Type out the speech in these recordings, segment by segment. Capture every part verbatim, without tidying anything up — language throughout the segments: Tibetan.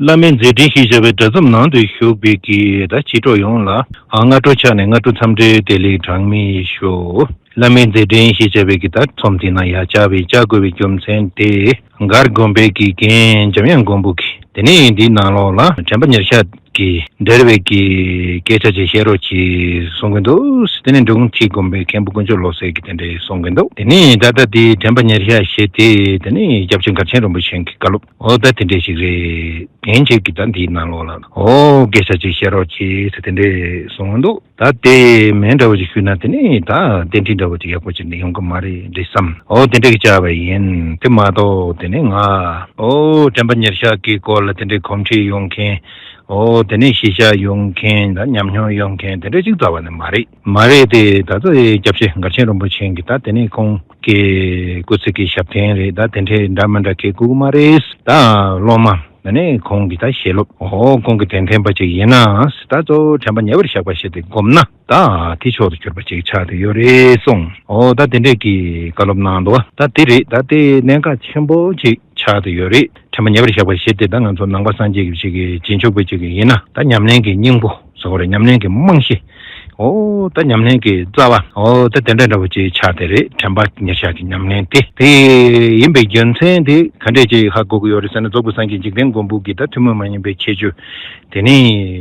བླ་མའི་མཛད་འཕྲིན་ཞེས་བྱ་བའི་སྒྲ་འཛོམས་ནང་དུ་བཞུགས་པའི་གི་ད་སྤྱི་ཚོགས་ཡོངས་ལ་ཨ་སྔ་དྲོ་ཆགས་ནས་སྔ་དྲོ་འཚམས་འདྲིའི་བདེ་ལེགས་གྲངས་མེད་ཞུ། བླ་མའི་མཛད་འཕྲིན་ཞེས་བྱ་བའི་གི་ད་ཚོམས་དེ་ན་ཡར་བཅར་བའི་བཅར་དགོས་པའི་རྒྱུ་མཚན་དེ། མགར་དགོན་པའི་གི་རྒན་འཇམ་དབྱངས་མགོན་པོ་གིས་དེ་ནས་འདིའི་ནང་ལོགས་ལ་དྲན་པ་ཉེར་ཤག་གི་འབྲེལ་བའི་གི་སྐད་ཆ་ཅིག་བཤད་རོགས་གྱིས་གསུང་གི་འདུག་དེ་ནས་འབྲི་གུང་མཐིལ་དགོན་པའི་མཁན་པོ་དཀོན་མཆོག་བློ་གསལ་གྱིས་དེ་འདྲས་གསུང་གི་འདུག་དེ་ནས་ད་ལྟ་དེའི་དྲན་པ་ཉེར་ཤག་ཞེས་དེ་དེ་ནས་སྐྱབས་རྗེ་མགར་ཆེན་རིན་པོ་ཆེ་གི་བཀའ་སློབ་འོ་ད་དེ་འདྲས་ཞིག་རེད། རྒན་ཅིག་གིས་ད་འདིའི་ནང་ལོགས་ལ་འོ་སྐད་ཆ་ཅིག་བཤད་རོགས་གྱིས་ཟེར་དེ་འདྲས་གསུང་གི་འདུག་ད་དེ་མིན་འདྲ་བོ་ཅིག་ཞུས་ན་དེ་ནས་ད་རྟེན་འབྲེལ་འདྲ་བོ་ཅིག་ཡག་པོ་ཅིག་ཡོང་གི་མ་རེད་འདྲ་བསམ། འོ་དེ་འདྲ་གི་བྱ་བ་ཡིན། དེ་མ་གཏོགས་དེ་ནས་ང་འོ་དྲན་པ་ཉེར་ཤག་གི་སྐོར་ལ་དེ་འདྲའི་གོམས་འདྲིས་ཡོང་མཁན། འོ་དེ་ནས་གཞིས་ཆགས་ཡོང་མཁན་ད་ཉམས་མྱོང་ཡོང་མཁན་དེ་འདྲ་ཅིག་རྩ་བ་ནས་མ་རེད། མ་རེད་དེ་ད་ཚོ་སྐྱབས་རྗེ་མགར་ཆེན་རིན་པོ་ཆེ་གི་ད་དེ་ནས་ཁོང་གི་སྐུ་ཚེ་གི་ཞབས་བརྟན་རེད། ད་དེ་འདྲའི་འདྲ་མི་འདྲ་གི་སྐུ་མ་རེད། ད་སློབ་མ། ད་ནས་ཁོང་གི་ད་ཞལ་སློབ་འོ་ཁོང་གི་དད་ལྡན་པ་ཅིག་ཡིན་ན་ད་གཙོ་བོ་དྲན་པ་ཉེ་བར་བཞག་པ་ཞིག་དེ་སྒོམ་ན་ད་དེ་མཆོག་ཏུ་གྱུར་པ་ཅིག་ཆགས་ཏེ་ཡོད་རེད་གསུངས། འོ་ད་དེ་འདྲས་ཀྱི་བཀའ་སློབ་གནང་འདུག་ད་དེ་རེད། ད་དེ་གནད་འགག་ཆེན་པོ་ཅིག་ཆགས་ཏེ་ཡོད་རེད། དྲན་པ་ཉེ་བར་བཞག་པ་ཞིག་དེ་ད་ང་ཚོ་ནང་པ་སངས་རྒྱས་ཀྱི་ཞིག་གི་རྗེས་འཇུག་པ་ཅིག་ཡིན་ན་ད་ཉམས་ལེན་གྱི་སྙིང་པོ། ཟེར་བ་རེད། ཉམས་ལེན་གྱི་རྨང་གཞི། འོ་ད་ཉམས་ལེན་གྱི་རྩ་བ། འོ་ད་དེ་འདྲ་འདྲ་བོ་ཅིག་ཆགས་དེ་རེད། དྲན་པ་ཉེར་བཞག་གི་ཉམས་ལེན་དེ། དེ་ཡིན་པའི་རྒྱུ་མཚན་དེ་ག་འདྲས་ཅིག་ཧ་གོ་གི་ཡོད་རེད་ཟེར་ན། རྫོགས་པའི་སངས་རྒྱས་འཇིག་རྟེན་མགོན་པོ་གིས་ད་ཐུན་མོང་མ་ཡིན་པའི་ཁྱད་ཆོས་དེ་ནི་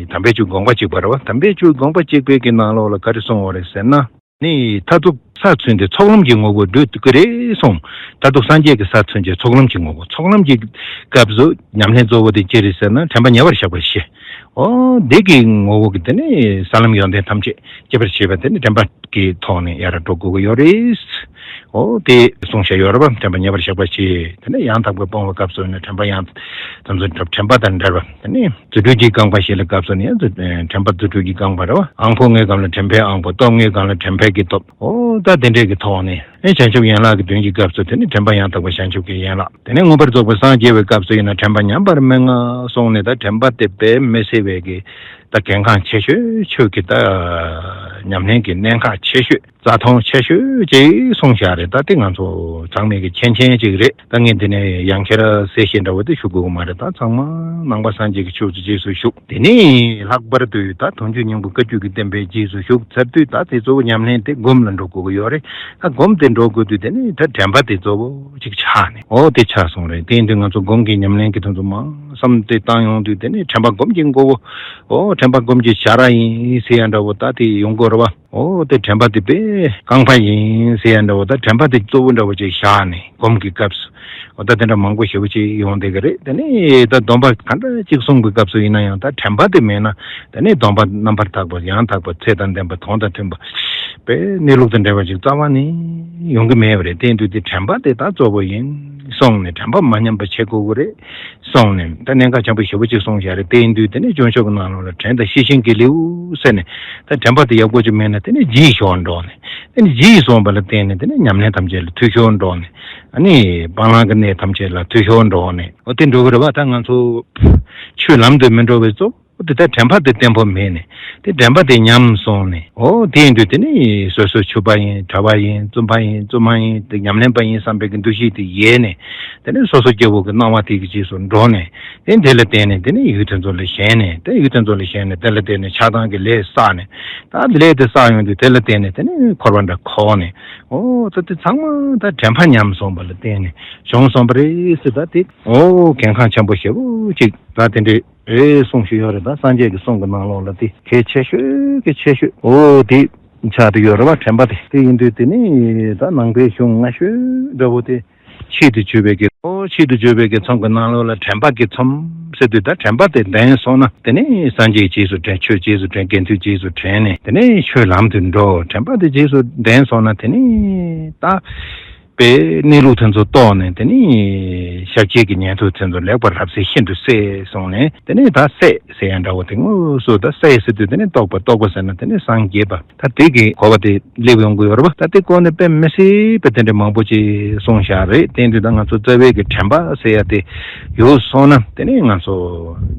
དམ་པའི་ཆོས་དགོངས་པ་གཅིག་པ་རེད་བ། དམ་པའི་ཆོས་དགོངས་པ་གཅིག་པའི་གི་ནང་ལོགས་ལ་ག་རེ་གསུངས་ཡོད་རེད་ཟེར་ན། ནི་མཐར་ཐུག་ས་མཚོན་ཏེ་ཚོགས་ལམ་གྱི་ངོ་བོར་འགྲོ་ཐུབ་ཀྱི་རེད་གསུངས། མཐར་ཐུག་སངས་རྒྱས་ཀྱི་ས་མཚོན་ཏེ་ཚོགས་ལམ་གྱི་ངོ་བོ། ཚོགས་ལམ་གྱི་སྐབས་སུ་ཉམས་ལེན་གཙོ་བོ་དེ་ཅི་རེད་ཟེར་ན་དྲན་པ་ཉེ་བར་བཞག་པ་བཞི། འོ་འདི་གི་ངོ་བོ་གི་དེ་ནི་ས་ལམ་ཡོན་ཏན་ཐམས་ཅད་སྐྱེད་པར་བྱེད་པ་དེ་ནི་དྲན་པ་གི་ཐོག་ནས་ཡར་འགྲོ་དགོས་ཀྱི་ཡོད་རེད། འོ་དེ་གསུངས་བཞག་ཡོད་རེད་པ། དྲན་པ་ཉེ་བར་བཞག་པ་བཞི། དེ་ནི་ཡང་དག་པའི་སྤོང་བའི་སྐབས་སུ་ནི་དྲན་པ་ཡང་དམ་ཚིག་དྲན་པ་དང་བྲལ་བ། དེ་ནི་རྫུ་འཕྲུལ་གྱི་རྐང་པ་ཞིག་ལ་སྐབས་སུ་ནི་དྲན་པ་རྫུ་འཕྲུལ་གྱི་རྐང་པ་རེད་བ། དབང་པོ་ལྔའི་སྒང་ལ་དྲན་པའི་དབང་པོ། སྟོབས་ལྔའི་སྒང་ལ་དྲན་པའི་གི་སྟོབས། འོ་ད་དེ་འདྲས་ཀྱི་ཐོག་ནས་ཨེ་བྱང་ཆུབ་ཡན་ལག་གི་དོན་གྱི་སྐབས་སུ་དེ་ནི་དྲན་པ་ཡང་དག་པ་བྱང་ཆུབ་ཀྱི་ཡན་ལག། དེ་ནས་མངོན་པར་རྫོགས་པར་སངས་རྒྱས་པའི་སྐབས་སུ་ཡིན་ན་དྲན་པ་ཉམས་པར་མི་མངའ་གསུངས་ནས། ད་དྲན་པ་དེ་དཔེ་མི་སྲིད་པའི་གི་ད་གལ་འགངས་ཆེ་ཤོས་ཆོས་ཀྱི་ད་ཉམས་ལེན་གྱི་གནད་འགག་ཆེ་ཤོས། རྩ་མཐོང་ཆེ་ཤོས་ཅིག་གསུངས་བཞག་རེད། ད་དེ་ང་ཚོ་ཚང་མས་ཀྱི་མཁྱེན་མཁྱེན་ཅིག་རེད། ད་ངས་འདི་ནས་ཡང་བསྐྱར་གསལ་བཤད་འདྲ་བོ་དེ་ཞུ་དགོས་ཀྱི་མ་རེད། ད་ཚང་མ་ནང་པ་སངས་རྒྱས་ཀྱི་ཆོས་ཀྱི་རྗེས་སུ་ཞུགས། དེ་ནས་ལྷག་པར་དུ་ད་དོན་བརྒྱུད་སྙིང་པོ་བཀའ་བརྒྱུད་ཀྱི་བསྟན་པའི་རྗེས་སུ་ཞུགས་ཚར་དུས་ད་དེ་གཙོ་བོ་ཉམས་ལེན་དེ་སྒོམ་ལ་འགྲོ་དགོས་ཀྱི་ཡོད་རེད། ད་སྒོམ་དེ་འགྲོ་དགོས་དུས་དེ་ནས་ད་དྲན་པ་དེ་གཙོ་བོ་ཅིག་ཆགས་ནས་འོ་དེ་ཆགས་སོང་རེད། དེ་ཡིན་དུས་ང་ཚོ་སྒོམ་གྱི་ཉམས་ལེན་གྱི་དོན་དུ་མ་བསམ་དེ་བཏང་ཡོང་དུས་དེ་ནས་དྲན་པ་སྒོམ་གྱི་མགོ་བོ། འོ་དྲན་པ་སྒོམ་གྱི་བྱ་ར་ཡིན་ཟེར་ཡ་འདྲ་བོ་ད་དེ་ཡོང་དགོས་རེད་བ། འོ་དེ་དྲན་པ་དེ་དཔེ་རྐང་པ་ཡིན་ཟེར་ཡ་འདྲ་བོ་ད་དྲན་པ་དེ་གཙོ་བོ་འདྲ་བོ་ཅིག་བཞག་ནས་སྒོམ་གྱི་སྐབས་སུ་འོ་ད་དེ་འདྲ་མང་པོ་ཞེ་པོ་ཅིག་ཡོང་བསྡད་ཀྱི་རེད། དེ་ནས་ད་སྡོམ་པ་ག་འདྲ་ཅིག་གསུངས་པའི་སྐབས་སུ་ཡིན་ན་ཡང་ད་དྲན་པ་དེ་མེད་ན་དེ་ནས་སྡོམ་པ་རྣམ་པར་དག་པ་ཡང་དག་པ་ཚད་དང་ལྡན་པ་དོན་དང་མཐུན་པ་དཔེ་གནས་ལུགས་དང་འབྲེལ་བ་ཅིག་རྩ་བ་ནས་ཡོང་གི་མེད་པ་རེད། དེ་ཡིན་དུས་དེ་དྲན་པ་དེ་ད་གཙོ་བོ་ཡིན་གསུངས་ནས་དྲན་པ་མ་ཉམས་པ་བྱེད་དགོས་ཀྱི་རེད། གསུངས་ནས་ད་གནད་འགག་ཆེན་པོ་ཞེ་པོ་ཅིག་གསུངས་བཞག་རེད། དེ་ཡིན་དུས་དེ་ནས་སྐྱོན་ཤོག་གི་ནང་ལོགས་ལ་དྲན་དང་ཤེས་བཞིན་གྱི་ལེའུ་ཟེར་ནས་ད་དྲན་པ་དེ་ཡག་པོ་ཅིག་མེད་ན་དེ་ནས་བརྗེད་ཤོར་འགྲོ་ནས་དེ་ནས་བརྗེད་སོང་བ་ལ་བརྟེན་ནས་དེ་ནས་ཉམས་ལེན་ཐམས་ཅད་ལ་འཐུས་ཤོར་འགྲོ་ནས་ཨ་ནི་སྤང་བླང་གི་གནད་ཐམས་ཅད་ལ་འཐུས་ཤོར་འགྲོ་ནས་འོ་དེ་འགྲོ་གི་རེད་བ། ད་ང་ཚོ་ཆོས་ལམ་དུ་མི་འགྲོ་བའི་གཙོ་བོ་དེ་ད་དྲན་པ་དེ་བརྟན་པོ་མེད་ནས་དེ་དྲན་པ་དེ་ཉམས་སོང་ནས་འོ་དེ་ཡིན་དུས་དེ་ནས་སོ་སོ་ཆོས་པ་ཡིན་གྲྭ་པ་ཡིན་བཙུན་པ་ཡིན་བཙུན་མ་ཡིན་དེ་ཉམས་ལེན་པ་ཡིན་བསམ་པའི་གི་འདུ་ཤེས་དེ་ཡལ་ནས། དེ་ནས་སོ་སོ་སྐྱེ་བོ་གི་སྣང་བ་དེ་གི་རྗེས་སུ་འགྲོ་ནས། དེ་དེ་ལ་བརྟེན་ནས་དེ་ནས་ཡུལ་དེ་ཚོ་ལ་ཞེན་ནས་དེ་ཡུལ་དེ་ཚོ་ལ་ཞེན་ནས་དེ་ལ་བརྟེན་ནས་ཆགས་སྡང་གི་ལས་བསགས་ནས། ད་ལས་དེ་བསགས་ཡོང་དུས་དེ་ལ་བརྟེན་ནས་དེ་ནས་འཁོར་བ་འདྲ་འཁོར་ནས། འོ་ད་དེ་ཚང་མ་ད་དྲན་པ་ཉམས་སོང་བ་ལ་བརྟེན་ནས་བྱུང་སོང་བ་རེད་ཟེར། ད་དེ་འོ་གལ་འགངས་ཆེན་པོ་ཞེ་པོ་ཅིག་ད་དེ་འདྲས་རེད་གསུངས་བཞིན་ཡོད་རེད། ད་སངས་རྒྱས་ཀྱི་གསུང་གི་ནང་ལོགས་ལ་དེ་གལ་ཆེ་ཤོས་ཀྱི་ཆེ་ཤོས་འོ་དེ་ཆགས་དེ་ཡོད་རེད་བ། དྲན་པ་དེ་དེ་ཡིན་དུས་དེ་ནས་ད་ནང་པའི་གཞུང་སྔ་ཤོས་འདྲ་བོ་དེ། ཆེད་དུ་བརྗོད་པའི་གི་ཨོ་ཆེད་དུ་བརྗོད་པའི་གི་ཚོམས་ཀྱི་ནང་ལོགས་ལ་དྲན་པ་གི་ཚོམས་ཟེར་དུས་ད་དྲན་པ་དེ་ལྡན་སོང་ན་དེ་ནས་སངས་རྒྱས་རྗེས་སུ་དྲན། ཆོས་རྗེས་སུ་དྲན། དགེ་འདུན་རྗེས་སུ་དྲན་ནས་དེ་ནས་ཆོས་ལམ་དུ་འགྲོ། དྲན་པ་དེ་རྗེས་སུ་ལྡན་སོང་ན་དེ་ནས་ད་དཔེ་གནས་ལུགས་དེ་ཚོ་རྟོགས་ནས་དེ་ནས་ཤཱཀྱའི་གི་ཉན་ཐོས་དེ་ཚོ་ལེགས་པར་རབ་གསལ་ཤིན་ཏུ་གསལ་སོང་ནས་དེ་ནས་ད་སད་ཟེར་ཡ་འདྲ་བོ་དེ་དངོས་སུ་ད་སད་ཟེར་དུས་དེ་ནས་རྟོགས་པ། རྟོགས་པ་ཟེར་ན་དེ་ནས་སངས་རྒྱས་པ། ད་དེ་གི་གོ་བ་དེ་སླེབས་ཡོང་གི་ཡོད་རེད་པ། ད་དེ་སྐོར་ནས་དཔེ་མི་སྲིད་པ་དེ་འདྲ་མང་པོ་ཅིག་གསུངས་བཞག་རེད། དེ་ཡིན་དུས་ད་ང་ཚོ་རྩ་བའི་གི་དྲན་པ་ཟེར་ཡ་དེ་ཡོད་སོང་ན་དེ་ནས་ང་ཚོ་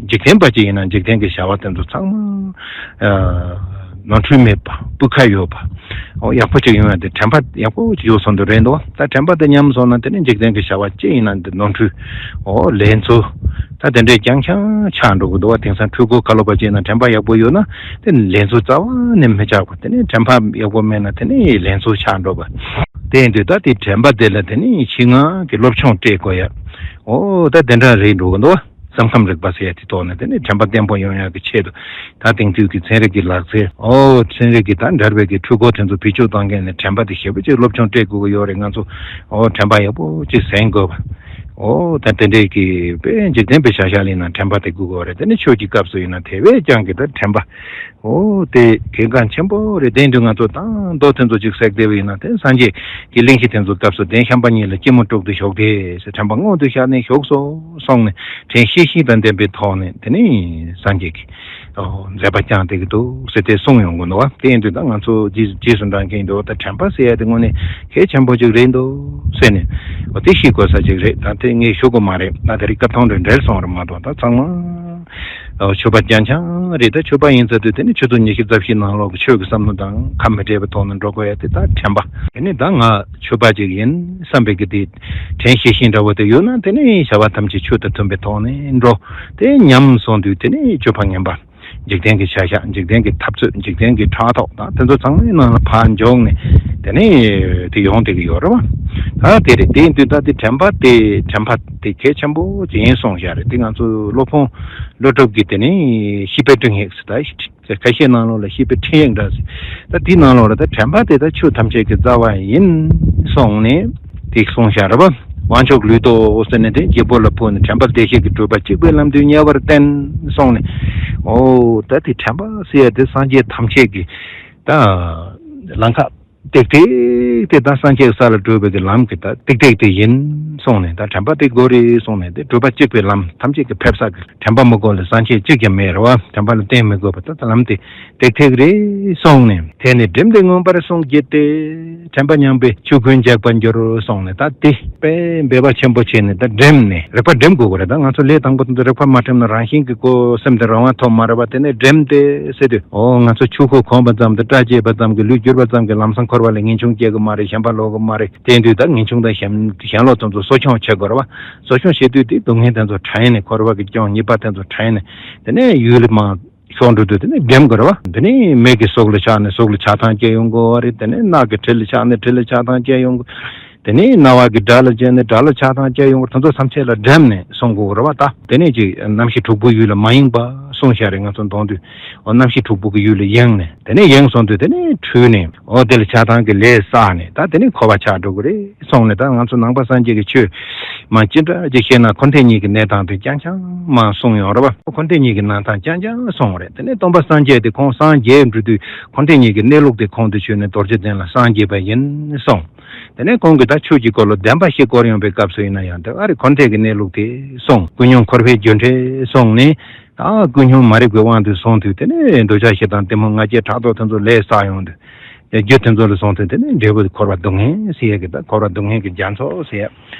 འཇིག་རྟེན་པ་ཅིག་ཡིན་ན་འཇིག་རྟེན་གྱི་བྱ་བ་དེ་ཚོ་ཚང་མ་ཨ་ ནོར་འཁྲུལ་མེད་པ་སྤུས་ཀ་ཡོད་པ། ཨོ་ཡག་པོ་ཅིག་ཡོང་ཡ་དེ་དྲན་པ་ཡག་པོ་ཅིག་ཡོད་སོང་དུ་རེད་འདུག་ད་དྲན་པ་དེ་ཉམས་སོང་ན་དེ་ནི་འཇིག་རྟེན་གྱི་བྱ་བ་ཅི་ཡིན་ན་འདི་ནོར་འཁྲུལ། ཨོ་ལས་འཛོལ། ད་དེ་འདྲའི་རྐྱང་རྐྱང་ཆགས་འགྲོ་གི་འདུག་བ། དེང་སང་འཕྲུལ་འཁོར་ཁ་ལོ་པ་ཅིག་ན་དྲན་པ་ཡག་པོ་ཡོད་ན་དེ་ནི་ལས་འཛོལ་རྩ་བ་ནས་མི་ཆགས་པ། དེ་ནི་དྲན་པ་ཡག་པོ་མེད་ན་དེ་ནི་ལས་འཛོལ་ཆགས་འགྲོ་བ། དེ་ཡིན་དུས་ད་དེ་དྲན་པ་དེ་ལ་དེ་ནི་ཕྱི་ནང་གི་སློབ་སྦྱོང་སྤྲད་དགོས་ཡ། ཨོ་ད་དེ་འདྲ་རེད་འགྲོ་གི་འདུག་བ། སེམས་ཁམས་རིག་པ་ཟེར་ཡ་དེ་ཐོག་ནས་དེ་ནི་དྲན་པ་བརྟན་པོ་ཡོང་ཡ་གི་ཆེད་དུ། ད་དེང་དུས་ཀྱི་ཚན་རིག་གི་ལག་རྩལ། ཨོ་ཚན་རིག་གི་ད་འདྲ་བའི་གི་འཕྲུལ་འཁོར་དེ་ཚོ་བེད་སྤྱོད་གཏོང་མཁན་ནི་དྲན་པ་དེ་ཞེ་པོ་ཅིག་སློབ་སྦྱོང་སྤྲད་དགོས་ཀྱི་ཡོད་རེད། ང་ཚོ་ཨོ་དྲན་པ་ཡག་པོ་ཅིག་ཟིན་དགོས་པ། ཨོ་ད་དེ་འདྲའི་གི་དཔེ་འཇིག་རྟེན་པའི་བྱ་བཞག་ལ་ཡིན་ན་དྲན་པ་དེ་དགོས་ཀྱི་ཡོད་རེད། དེ་ནི་ཆོས་ཀྱི་སྐབས་སུ་ཡིན་ན་དེ་བས་ཀྱང་གི་ད་དྲན་པ། ཨོ་དེ་གལ་འགངས་ཆེན་པོ་རེད། དེ་དུས་ང་ཚོ་དང་མདོ་དེ་ཚོ་ཅིག་བསྲེགས་བསྡད་པ་ཡིན་ན་དེ་སངས་རྒྱས་ཀྱི་གླེང་གཞི་དེ་ཚོ་སྐབས་སུ་གདན་ཤམ་པ་གཉིས་ལ་སྐྱིལ་མོ་ཀྲུང་དུ་བཞུགས་ཏེ་ཟེར། དྲན་པ་སྔོན་དུ་བཞག་ནས་བཞུགས་སོ་གསུངས་ནས་དྲན་ཤེས་བཞིན་དང་ལྡན་པའི་ཐོག་ནས་དེ་ནི་སངས་རྒྱས་ཀྱི་ཨོ་མཛད་པ་བསྐྱངས་བསྡད་ཀྱི་འདུག་ཟེར་དེ་གསུངས་ཡོང་གི་འདུག་བ། དེ་ཡིན་དུས་ད་ང་ཚོ་རྗེས་རྗེས་སུ་འབྲང་མཁན་འདུག་ད་དྲན་པ་ཟེར་ཡ་དེ་དངོས་གནས་གལ་ཆེན་པོ་ཅིག་རེད་འདུག་ཟེར་ནས་ཨོ་དེ་ཤེས་དགོས་ས་ཅིག་རེད། ད་དེ་ངས་ཞུ་དགོས་མ་རེད། ད་དེ་རིང་སྐབས་ཐོག་འདྲ་འདྲེར་སོང་རེད་མ་གཏོགས་ད་ཚང་མ། ཨོ་ཆོས་པ་རྐྱང་རྐྱང་རེད། ད་ཆོས་པ་ཡིན་ཚར་དུས་དེ་ནི་ཆུ་ཚོད་ཉི་ཤུ་རྩ་བཞི་ནང་ལོགས་ཀྱི་ཆོས་ཀྱི་བསམ་བློ་དང་ཁ་མི་འབྲལ་བའི་ཐོག་ནས་འགྲོ་དགོས་ཡ་དེ་ད་དྲན་པ། དེ་ནི་ད་ང་ཆོས་པ་ཅིག་ཡིན་བསམ་པའི་གི་དེ་དྲན་ཤེས་བཞིན་འདྲ་བོ་དེ་ཡོད་ན་དེ་ནི་བྱ་བ་ཐམས་ཅད་ཆོས་དང་མཐུན་པའི་ཐོག་ནས་འགྲོ། དེ་ཉམས་སོང་དུས་དེ་ནི་སྤྱོད་པ་ངན་པ། འཇིག་རྟེན་གྱི་བྱ་བཞག་འཇིག་རྟེན་གྱི་འཐབ་རྩོད་འཇིག་རྟེན་གྱི་ཕྲག་དོག་དང་དེ་ཚོ་ཚང་མའི་ནང་ལ་ཕར་འཇོག་ནས་དེ་ནི་དེ་ཡོང་བསྡད་ཀྱི་ཡོད་རེད་བ། ད་དེ་རེད། དེ་ཡིན་དུས་ད་དེ་དྲན་པ་དེ་དྲན་པ་དེ་གལ་ཆེན་པོ་ཅིག་ཡིན་གསུངས་བཞག་རེད། དེ་ང་ཚོ་སློབ་དཔོན་ཀླུ་སྒྲུབ་ཀྱིས་དེ་ནི་ཤེས་པའི་སྤྲིངས་ཡིག་ཟེར་ད། ཁ་ཤས་ནང་ལོགས་ལ་ཤེས་པའི་ཕྲིན་ཡིག་འདྲ་ཟེར། ད་དེའི་ནང་ལོགས་ལ་ད་དྲན་པ་དེ་ད་ཆོས་ཐམས་ཅད་ཀྱི་རྩ་བ་ཡིན་གསུངས་ནས་དེ་གསུངས་བཞག་རེད་པ། དབང་མཆོག་ལུས་རྟོག་ཟེར་ནས་དེ་སྒྱེད་པུ་ལ་ཕུལ་ནས་དྲན་པ་བདེ་གཤེགས་ཀྱི་སྤྲུལ་པ་གཅིག་པུའི་ལམ་དུ་ཉེ་བར་བསྟན་གསུངས་ནས། ཨོ་ད་དེ་དྲན་པ་ཟེར་ཡ་དེ་སངས་རྒྱས་ཐམས་ཅད་ཀྱི་ད་ལམ་ཁ། ཏིག་ཏིག་དེ་ད་སངས་རྒྱས་ས་ལ་བགྲོད་པའི་གི་ལམ་གྱི་ད་ཏིག་ཏིག་དེ་ཡིན་གསུངས་ནས། ད་དྲན་པ་དེ་དགོས་རེད་གསུངས་ནས། དེ་སྒྲུབ་པ་གཅིག་པའི་ལམ་ཐམས་ཅད་ཀྱི་ཕེབས་ས་གི་དྲན་པ་མི་དགོས་ལ་སངས་རྒྱས་གཅིག་ཀྱང་མེད་རེད་བ། དྲན་པ་ལ་བརྟེན་མི་དགོས་པ་ད་ད་ལམ་དེ་ཏིག་ཏིག་རེད་གསུངས་ནས། དེ་ནས་བསྒྲིམས་ཏེ་མངོན་པར་བཟུང་བགྱིས་ཏེ། དྲན་པ་ཉམས་པའི་ཆུ་ཁོལ་འཇག་པར་འགྱུར་གསུངས་ནས། ད་དེ་དཔེ་འབད་པ་ཆེན་པོ་བྱས་ནས་ད་བསྒྲིམས་ནས་རེག་པ་བསྒྲིམ་དགོས་ཀྱི་རེད། ད་ང་ཚོ་ལས་དང་པོ་དེ་ཚོ་རེག་པ་མ་བསྒྲིམས་ན་རང་བཞིན་གྱི་ཁོ་སེམས་དེ་རང་དབང་ཐོབ་མ་རེད་བ། དེ་ནས་བསྒྲིམས་ཏེ་ཟེར་དུས་ཨོ་ང་ཚོ་ཆུ་ཁོལ་གོམས་པ་ཙམ་དང་སྐྲ་བཅད་པ་ཙམ་གྱིས་ལུས་འགྱུར་བ་ཙམ་གྱིས་ལམ་སང་འཁོར་བ་ལ་ངེས་འབྱུང་སྐྱེ་གི་མ་རེད། ཞེན་པ་ལོག་གི་མ་རེད། དེ་དུས་ད་ངེས་འབྱུང་དང་ཞེན་ཞེན་ལོག་དེ་ཚོ་གསོ་སྐྱོང་བྱེད་དགོས་རེད་བ། གསོ་སྐྱོང་བྱེད་དུས་དེ་སྡུག་བསྔལ་དེ་ཚོ་དྲན་ནས་འཁོར་བ་གི་སྐྱོན་ཉེས་པ་དེ་ཚོ་དྲན་ནས། དེ་ནས་ཡུལ་མང་ཤོར་འགྲོ་དུས་དེ་ནས་བསྒྲིམ་དགོས་རེད་བ། དེ་ནས་མིག་གིས་སྲོག་ལ་ཆགས་ནས་སྲོག་ལ་ཆགས་སྡང་སྐྱེ་ཡོང་གི་རེད། དེ་ནས་རྣག་གིས་དྲི་ལ་ཆགས་ནས་དྲི་ལ་ཆགས་སྡང་སྐྱེ་ཡོང་གི། དེ་ནས་རྣ་བ་གིས་སྒྲ་ལ་སྐྱེས་ནས་སྒྲ་ལ་ཆགས་སྡང་སྐྱེ་ཡོང་གི། དེ་ཚོ་ཐམས་ཅད་ལ་བསྒྲིམས་ནས་སོང་དགོས་རེད་བ། ད་དེ་ནས་ཅིག་རྣམ་ཤེས་དྲུག་པོ་ཡུལ་ལ་མ་ཡེངས་པ་གསུངས་བཞག་རེད། ང་ཚོ་མདོར་བསྡུས་འོ་རྣམ་ཤེས་དྲུག་པོ་གི་ཡུལ་ལ་ཡེངས་ནས། དེ་ནས་ཡེངས་སོང་དུས་དེ་ནས་འཁྲུལ་ནས་འོ་དེ་ལ་ཆགས་སྡང་གི་ལས་བསགས་ནས། ད་དེ་ནས་འཁོར་བ་ཆགས་འགྲོ་གི་རེད་གསུངས་ནས། ད་ང་ཚོ་ནང་པ་སངས་རྒྱས་ཀྱི་ཆོས་མ་ཅི་འདྲ་ཅིག་བཤད་ན་འཁོར་འདས་གཉིས་ཀྱི་གནས་སྟངས་དེ་རྐྱང་རྐྱང་མ་གསུངས་ཡོང་རེད་བ། འཁོར་འདས་གཉིས་ཀྱི་གནས་སྟངས་རྐྱང་རྐྱང་གསུངས་རེད། དེ་ནས་སྟོན་པ་སངས་རྒྱས་དེ་ཁོང་སངས་རྒྱས་འགྲོ་དུས་འཁོར་འདས་གཉིས་ཀྱི་གནས་ལུགས་དེ་ཁོང་དུ་ཆུད་ནས་རྡོ་རྗེ་གདན་ལ་སངས་རྒྱས་པ་ཡིན་གསུངས། དེ་ནས་ཁོང་གིས་ད་ཆོས་ཀྱི་སྐོར་ལ་བདེན་པ་ཞིག་བསྐོར་ཡོང་པའི་སྐབས་སུ་ཡིན་ན་ཡང་དེ་ཨ་རི་འཁོར་འདས་ཀྱི་གནས་ལུགས་དེ་གསུངས། ཀུན་སྙོམས་འཁོར་བའི་རྒྱུ་འབྲས་གསུངས་ནས། ད་ཀུན་སྙོམས་མ་རིག་པའི་དབང་དུ་སོང་དུས་དེ་ནས་འདོད་ཆགས་ཞེ་སྡང་གཏི་མུག་ང་རྒྱལ་ཕྲག་དོག་དེ་ཚོ་ལས་བསགས་ཡོང་དུས། རྒྱུ་དེ་ཚོ་ལ་སོང་དུས་དེ་ནས་འབྲས་བུ་འཁོར་བ་སྡུག་བསྔལ་ཟེར་ཡས་ཀྱི། ད་འཁོར་བ་སྡུག་བསྔལ་གྱི་རྒྱ་མཚོ་ཟེར་ཡས་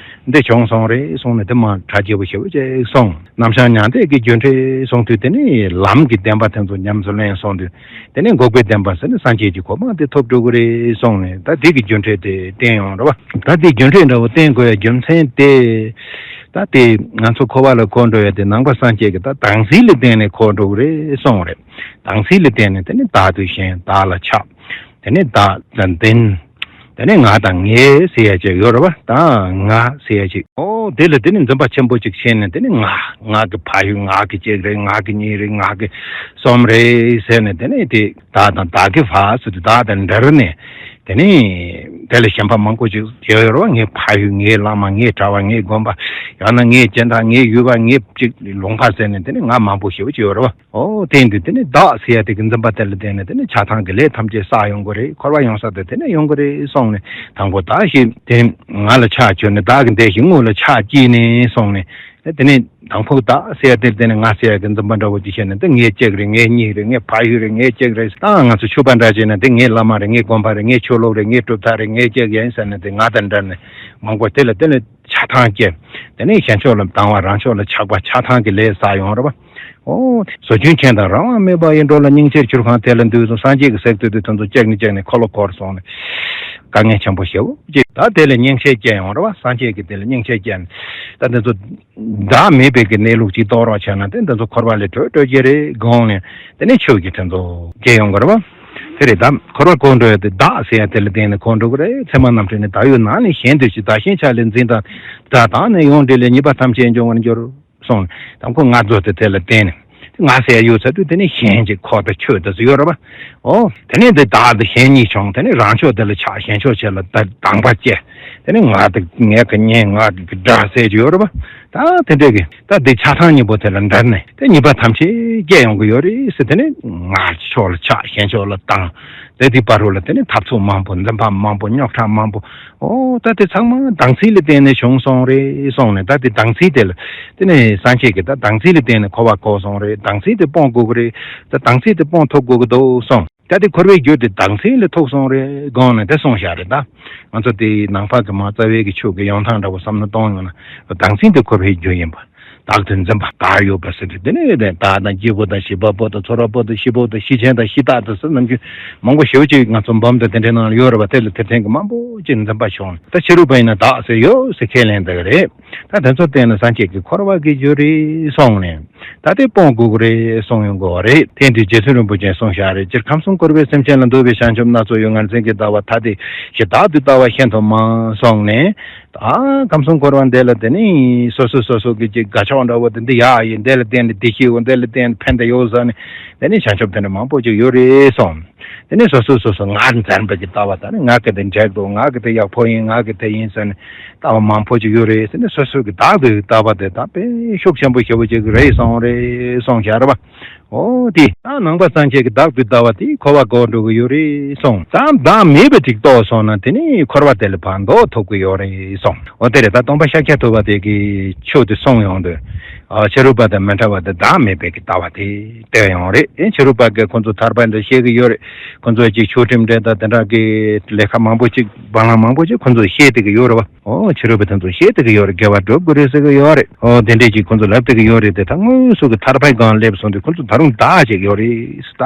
འདི་བྱུང་སོང་རེད་གསུངས་ནས། དེ་མ་གྲ་རྒྱས་པོ་ཞེ་པོ་ཅིག་གསུངས། རྣམ་གཞག་མྱང་འདས་ཀྱི་རྒྱུ་འབྲས་གསུངས་དུས་དེ་ནས་ལམ་གྱི་བདེན་པ་དེ་ཚོ་ཉམས་སུ་ལེན་སོང་དུས། དེ་ནས་འགོག་པའི་བདེན་པ་ཟེར་ནས་སངས་རྒྱས་ཀྱི་གོ་འཕང་དེ་ཐོབ་འགྲོ་གི་རེད་གསུངས་ནས། ད་དེ་གི་རྒྱུ་འབྲས་དེ་བསྟན་ཡོང་རེད་བ། ད་དེ་རྒྱུ་འབྲས་འདྲ་བོ་བསྟན་དགོས་ཡ་རྒྱུ་མཚན་དེ། ད་དེ་ང་ཚོ་འཁོར་བ་ལ་འཁོར་འགྲོ་ཡ་དེ་ནང་པ་སངས་རྒྱས་ཀྱི་ད་དྭངས་བསིལ་ལ་བརྟེན་ནས་འཁོར་འགྲོ་གི་རེད་གསུངས་རེད། དྭངས་བསིལ་ལ་བརྟེན་ནས་དེ་ནི་བདག་ཏུ་ཞེན། བདག་ལ་ཆགས། དེ་ནི་བདག་དང་ལྡན། དེ་ནི་ང་དང་ངའི་ཟེར་ཡ་ཅིག་ཡོད་རེད་བ། ད་ང་ཟེར་ཡ་ཅིག་ཨོ་དེ་ལ་དེ་ནི་འཛིན་པ་ཆེན་པོ་ཅིག་བྱས་ནས། དེ་ནི་ང་ང་གི་ཕ་ཡུལ། ང་གི་གཅིག་རེད། ང་གི་གཉིས་རེད། ང་གི་གསུམ་རེད་ཟེར་ནས། དེ་ནི་དེ་བདག་དང་བདག་གི་བ་ཟེར་དུས་བདག་དང་འབྲེལ་ནས། དེ་ནི་དེ་ལ་ཞེན་པ་མང་པོ་ཅིག་ཡོད་ཡོད་རེད་བ། ངའི་ཕ་ཡུལ། ངའི་བླ་མ། ངའི་གྲྭ་བ། ངའི་དགོན་པ། ཡང་ན་ངའི་སྦྱིན་བདག། ངའི་ཡུལ་པ། ངའི་གཅིག་ལུང་པ་ཟེར་ནས་དེ་ནི་ང་མང་པོ་ཞེ་པོ་ཅིག་ཡོད་རེད་བ། ཨོ་དེ་ཡིན་དུས་དེ་ནི་བདག་ཟེར་ཡ་དེ་གི་འཛིན་པ་དེ་ལ་བརྟེན་ནས་དེ་ནི་ཆགས་སྡང་གི་ལས་ཐམས་ཅད་བསགས་ཡོང་གི་རེད། འཁོར་བ་ཡོང་ས་དེ་དེ་ནས་ཡོང་གི་རེད་གསུངས་ནས། དང་པོ་བདག་ཞེས་དེ་ང་ལ་ཆགས་བཅུག་ནས། བདག་གི་འདས་ཞེས་དངོས་ལ་ཆགས་བསྐྱེད་ནས་གསུངས་ནས། དེ་ནས་དང་པོ་བདག་ཟེར་ཡ་དེ་དེ་ནས་ང་ཟེར་ཡ་གི་འཛིན་པ་འདྲ་བོ་ཅིག་བྱས་ནས། དེ་ངའི་གཅིག་རེད། ངའི་གཉིས་རེད། ངའི་ཕ་ཡུལ་རེད། ངའི་གཅིག་རེད། ད་ང་ཚོ་ཕྱུ་པ་འདྲ་བྱས་ན་དེ་ངའི་བླ་མ་རེད། ངའི་དགོན་པ་རེད། ངའི་ཆོས་ལུགས་རེད། ངའི་གྲུབ་མཐའ་རེད། ངའི་གཅིག་ཡིན་ཟེར་ནས་དེ་ང་དང་འབྲེལ་ནས་མང་པོ་དེ་ལ་དེ་ནས་ཆགས་སྡང་སྐྱེ། དེ་ནས་གཞན་ཕྱོགས་ལ་སྡང་བ། རང་ཕྱོགས་ལ་ཆགས་པ། ཆགས་སྡང་གི་ལས་བསགས་ཡོང་རེད་བ། ཨོ། ཟོ་ཆུན་ཁྱེད་དང་རང་དབང་མེད་པ་ཡི་འགྲོ་ལ་སྙིང་རྗེར་གྱུར་གང་དེ་ལ་འདུད་དོ། སངས་རྒྱས་ཀྱི་སྲས་བསྟོད་དུས་དེ་ཚོ་ལྕགས་ནི་ལྕགས་ནི་འཁོར་ལོ་བསྐོར་སོང་ནས་དཀའ་ངལ་ཆེན་པོ་ཞེ་པོ་ཅིག་ད་དེ་ལ་སྙིང་རྗེ་སྐྱེ་ཡོང་རེད་བ། སངས་རྒྱས་ཀྱི་དེ་ལ་སྙིང་རྗེ་སྐྱེ་ནས་ད་དེ་ཚོ་བདག་མེད་པའི་གི་གནས་ལུགས་ཅིག་རྟོགས་རོགས་བྱས་ན་དེ་འདི་ཚོ་འཁོར་བ་ལས་གྲོལ་གྲོལ་གྱི་རེད་དགོངས་ནས་དེ་ནས་ཆོས་ཀྱི་དེ་ཚོ་སྐྱེ་ཡོང་གི་རེད་བ། དེ་རེད། ད་འཁོར་བ་འཁོར་འགྲོ་ཡ་དེ་བདག་ཟེར་ཡ་དེ་ལ་བརྟེན་ནས་འཁོར་འགྲོ་གི་རེད། ཚད་མ་རྣམ་འགྲེལ་ནས་བདག་ཡོད་ནང་ནས་གཞན་དུ་ཞིག་བདག་གཞན་ཆ་ལས་འཛིན་དང་སྒྲ་དང་ནས་ཡོངས་འབྲེལ་ལས་ཉེས་པ་ཐམས་ཅད་འབྱུང་བར་འགྱུར། གསུངས། དང་པོ་ང་ཚོ་དེ་དེ་ལ་བརྟེན་ནས། ང་ཟེར་ཡོད་ཚ་དུས་དེ་ནས་གཞན་གྱི་ཁོ་དང་ཆོས་དེ་ཚོ་ཡོད་རེད་པ། ཨོ། དེ་ནས་འདི་བདག་དང་གཞན་གཉིས་བྱུང་། དེ་ནས་རང་ཕྱོགས་དེ་ལ་ཆགས། གཞན་ཕྱོགས་ཆེ་ལ་ད་སྡང་པ་སྐྱེ། དེ་ནས་ང་དང་ངའི་གི་གཉེན་ང་གི་དགྲ་ཟེར་གྱི་ཡོད་རེད་པ། ད་དེ་འདྲས་གི་ད་འདི་ཆགས་སྡང་གཉིས་པོ་དེ་ལ་འདྲ་ནས་དེ་ཉེས་པ་ཐམས་ཅད་སྐྱེ་ཡོང་གི་ཡོད་རེད་ཟེར། དེ་ནས་ང་ཕྱོགས་ལ་ཆགས། གཞན་ཕྱོགས་ལ་སྡང་། དེ་དེ་བར་རུ་ལ་དེ་ནས་འཐབ་རྩོད་མང་པོ། འཛིན་པ་མང་པོ། རྙོག་དྲ་མང་པོ། ཨོ། ད་དེ་ཚང་མ་སྡང་ཚིག་ལ་བརྟེན་ནས་བྱུང་སོང་རེད་གསུངས་ནས། ད་དེ་སྡང་ཚིག་དེ་ལ་དེ་ནས་སངས་རྒྱས་ཀྱིས་ད་སྡང་ཚིག་ལ་བརྟེན་ནས་འཁོར་བ་འཁོར་སོང་རེད། སྡང་ཚིག་དེ་སྤོང་དགོས་ཀྱི་རེད། ད་སྡང་ཚིག་དེ་སྤོང་ཐུབ་དགོས་ཀྱི་འདུག་གསུངས། ད་དེ་འཁོར་བའི་རྒྱུ་དེ་སྡང་ཚིག་ལ་ཐུག་སོང་རེད་དགོངས་ནས་དེ་གསུངས་བཞག་རེད། ད་ང་ཚོ་དེ་ནང་པ་གི་མ་རྩ་བའི་གི་ཆོས་ཀྱི་ཡོང་སྟངས་འདྲ་བོ་བསམ་བློ་གཏོང་ཡོང་ན། སྡང་ཚིག་དེ་འཁོར་བའི་རྒྱུ་ཡིན་པ། བདག་ཏུ་འཛིན་པ། བདག་ཡོད་པ་ཟེར་དུས་དེ་ནས་བདག་དང་སྐྱེས་བུ་དང་བྱིས་པ་པོ་དང་ཚོར་བ་པོ་དང་གཤིས་པོ་དང་གཤིས་ཆེན་དང་གཤིས་དག་དང་ཟེར་ནམ་རྒྱུན་མང་པོ་ཞེ་པོ་ཅིག་ང་ཚོ་འབུམ་དང་དེ་འདྲའི་ནང་ལ་ཡོད་རེད་པ། དེ་ལ་དེར་ཐེངས་ཀྱི་མང་པོ་ཅིག་འཛིན་པ་བྱུང་། ད་ཕྱི་རོལ་པ་ཡིན་ན་བདག་ཟེར་ཡོད་ཟེར་ཁས་ལེན་བསྡད་ཀྱི་རེད། ད་དེ་ཚོ་བལྟས་ན་སངས་རྒྱས་ཀྱིས་འཁོར་བ་གི་རྒྱུ་རེད་གསུངས་ནས། ད་དེ་སྤོང་དགོས་ཀྱི་རེད་གསུངས་ཡོང་གི་རེད། དེ་འདྲའི་རྗེ་བཙུན་རིན་པོ་ཆེས་གསུངས་བཞག་རེད། སྤྱིར་ཁམས་གསུམ་འཁོར་བའི་སེམས་ཅན་ལ་འདུ་བའི་བྱང་ཆུབ་སྣ་ཚོགས་ཡོད། ངར་འཛིན་གྱི་ལྟ་བ་ཐ་དད་ཞེས་བདག་ཏུ་ལྟ་བ་ཤེས་ཐོབ་མ་གསུངས་ནས། ད་ཁམས་གསུམ་འཁོར་བ་འདི་ལ་དེ་ནི་སོ་སོ་སོ་སོ་གི་ཅིག་དགའ་ཕྱོགས་འདྲ་བོ་དེ་འདི་ཡག་ཡིན། འདི་ལ་བརྟེན་ནས་བདེ་སྐྱིད་ཡོད། འདི་ལ་བརྟེན་ནས་ཕན་བདེ་ཡོད་ཟེར་ནས་དེ་ནི་བྱང་ཆུབ་དེ་འདྲ་མང་པོ་ཅིག་ཡོད་རེད་གསུངས། དེ་ནི་སོ་སོ་སོ་སོ་ངར་འཛིན་པ་གི་ལྟ་བ། ད་ནི་ང་གི་དེ་འགྲིག་འདུག་ང་གི་དེ་ཡག་པོ་ཡིན། ང་གི་དེ་ཡིན་ཟེར་ནས་ལྟ་བ་མང་པོ་ཅིག་ཡོད་རེད་ཟེར་ནས། སོ་སོ་གི་བདག་ཏུ་ལྟ་བ་དེ་ད་དཔེ་ཤུགས་ཆེན་པོ་ཞེ་པོ་ཅིག་རེད་གསུངས་རེད་གསུངས་བཞག་རེད་པ། ཨོ་དེ་ད་ནང་པ་སངས་རྒྱས་ཀྱི་བདག་ཏུ་ལྟ་བ་དེ་འཁོར་བ་འགོག་འགྲོ་གི་ཡོད་རེད་གསུངས། ཙམ་བདག་མེད་པ་ཅིག་རྟོགས་སོང་ན་དེ་ནི་འཁོར་བ་དེ་ལས་ཕར་ལྡོག་ཐུབ་ཀྱི་ཡོད་རེད་གསུངས། ཨོ་དེ་རེད། ད་སྟོན་པ་ཤཱཀྱ་ཐུབ་པ་དེ་གི་ཆོས་དེ་གསུངས་ཡོང་དུས། ཨ་ཕྱི་རོལ་པ་དང་མི་འདྲ་བ་དེ་བདག་མེད་པའི་གི་ལྟ་བ་དེ་བསྟན་ཡོང་རེད། ཨེ་ཕྱི་རོལ་པ་གི་ཁོང་ཚོ་ཐར་པ་འདི་བཤད་གི་ཡོད་རེད། ཁོང་ཚོ་ཅིག་ཆོས་ཁྲིམས་འདྲ་དང་དེ་འདྲ་གི་ལས་ཀ་མང་པོ་ཅིག་བང་ལམ་མང་པོ་ཅིག་ཁོང་ཚོ་བཤད་བསྡད་གི་ཡོད་རེད་བ། ཨོ་ཕྱི་རོལ་པ་དེ་ཚོ་བཤད་བསྡད་གི་ཡོད་རེད། དགེ་བ་སྒྲུབ་དགོས་རེད་ཟེར་གི་ཡོད་རེད། ཨོ་དེ་འདྲས་ཅིག་ཁོང་ཚོ་ལབ་བསྡད་གི་ཡོད་རེད། དེ་ད་དངོས་སུ་གི་ཐར་པའི་སྒང་སླེབས་སོང་དུས་ཁོང་ཚོ་ད་རུང་བདག་ཅིག་ཡོད་རེད་ད།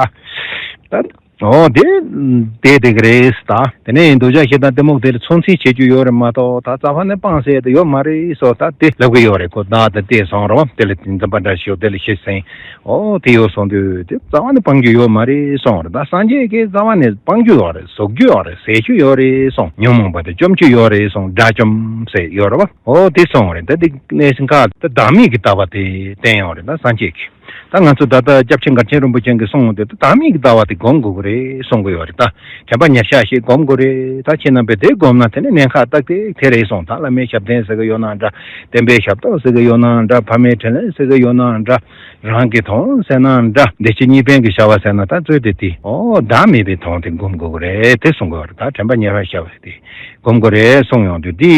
ད། ཨོ་དེ་བསྡད་བསྡད་གི་རེད་ད། དེ་ནས་འདོད་ཆགས་ཞེ་སྡང་གཏི་མུག་དེ་ལ་ཚོད་འཛིན་བྱེད་རྒྱུ་ཡོད་རེད་མ་གཏོགས། ད་རྩ་བ་ནས་སྤང་ཟེར་དེ་ཡོད་མ་རེད་སོ། ད་དེ་ལབ་གི་ཡོད་རེད། ཁོ་བདག་དང་བལྟས་སོང་རེད་བ། དེ་ལ་འཛིན་པ་འདྲ་ཞིག་ཡོད། དེ་ལ་ཤེས་སེང་། ཨོ་དེ་ཡོད་སོང་དུས་དེ་རྩ་བ་ནས་སྤང་རྒྱུ་ཡོད་མ་རེད་སོང་རེད། ད་སངས་རྒྱས་ཀྱིས་རྩ་བ་ནས་སྤང་རྒྱུ་ཡོད་རེད། ཟུག་རྒྱུ་ཡོད་རེད། ཟད་རྒྱུ་ཡོད་རེད་སོང་། ཉོན་མོངས་པ་དེ་བཅོམ་རྒྱུ་ཡོད་རེད་སོང་། དགྲ་བཅོམ་ཟེར་ཡོད་རེད་བ། ཨོ་དེ་སོང་རེད། ད་དེ་གནས་ཚུལ་ཁག་ད་བདག་མེད་ཀྱི་ལྟ་བ་དེ་བསྟན་ཡོད་རེད། ད་སངས་རྒྱས་ཀྱིས། ད་ང་ཚོ་ད་ལྟ་སྐྱབས་རྗེ་མགར་ཆེན་རིན་པོ་ཆེ་གིས་གསུངས་དེ་ད་བདག་མེད་ཀྱི་ལྟ་བ་དེ་སྒོམ་དགོས་ཀྱི་རེད་གསུང་གི་ཡོད་རེད། ད་དྲན་པ་ཉེར་བཞག་ཞིག་སྒོམ་དགོས་རེད། ད་ཁྱེད་རྣམ་པས་དེ་སྒོམ་ན་དེ་ནི་གནད་འགག་ཏག་ཏག་དེ་རེད་གསུངས། ད་བླ་མའི་ཞབས་བརྟན་ཟེར་གི་ཡོད་ན་འདྲ། བསྟན་པའི་ཞབས་ཏོག་ཟེར་གི་ཡོད་ན་འདྲ། ཕ་མའི་དྲིན་ལན་ཟེར་གི་ཡོད་ན་འདྲ། རང་གི་དོན་ཟེར་ན་འདྲ། བདེ་སྐྱིད་གཉིས་ཕན་གྱི་བྱ་བ་ཟེར་ན། ད་གཙོས་དེ་དེ་ཨོ་བདག་མེད་པའི་དོན་དེ་སྒོམ་དགོས་ཀྱི་རེད་དེ་གསུང་གི་ཡོད་རེད། ད་དྲན་པ་ཉེར་བཞག་ཟེར་དེ། སྒོམ་དགོས་རེད་གསུངས་ཡོང་དུས་འདི་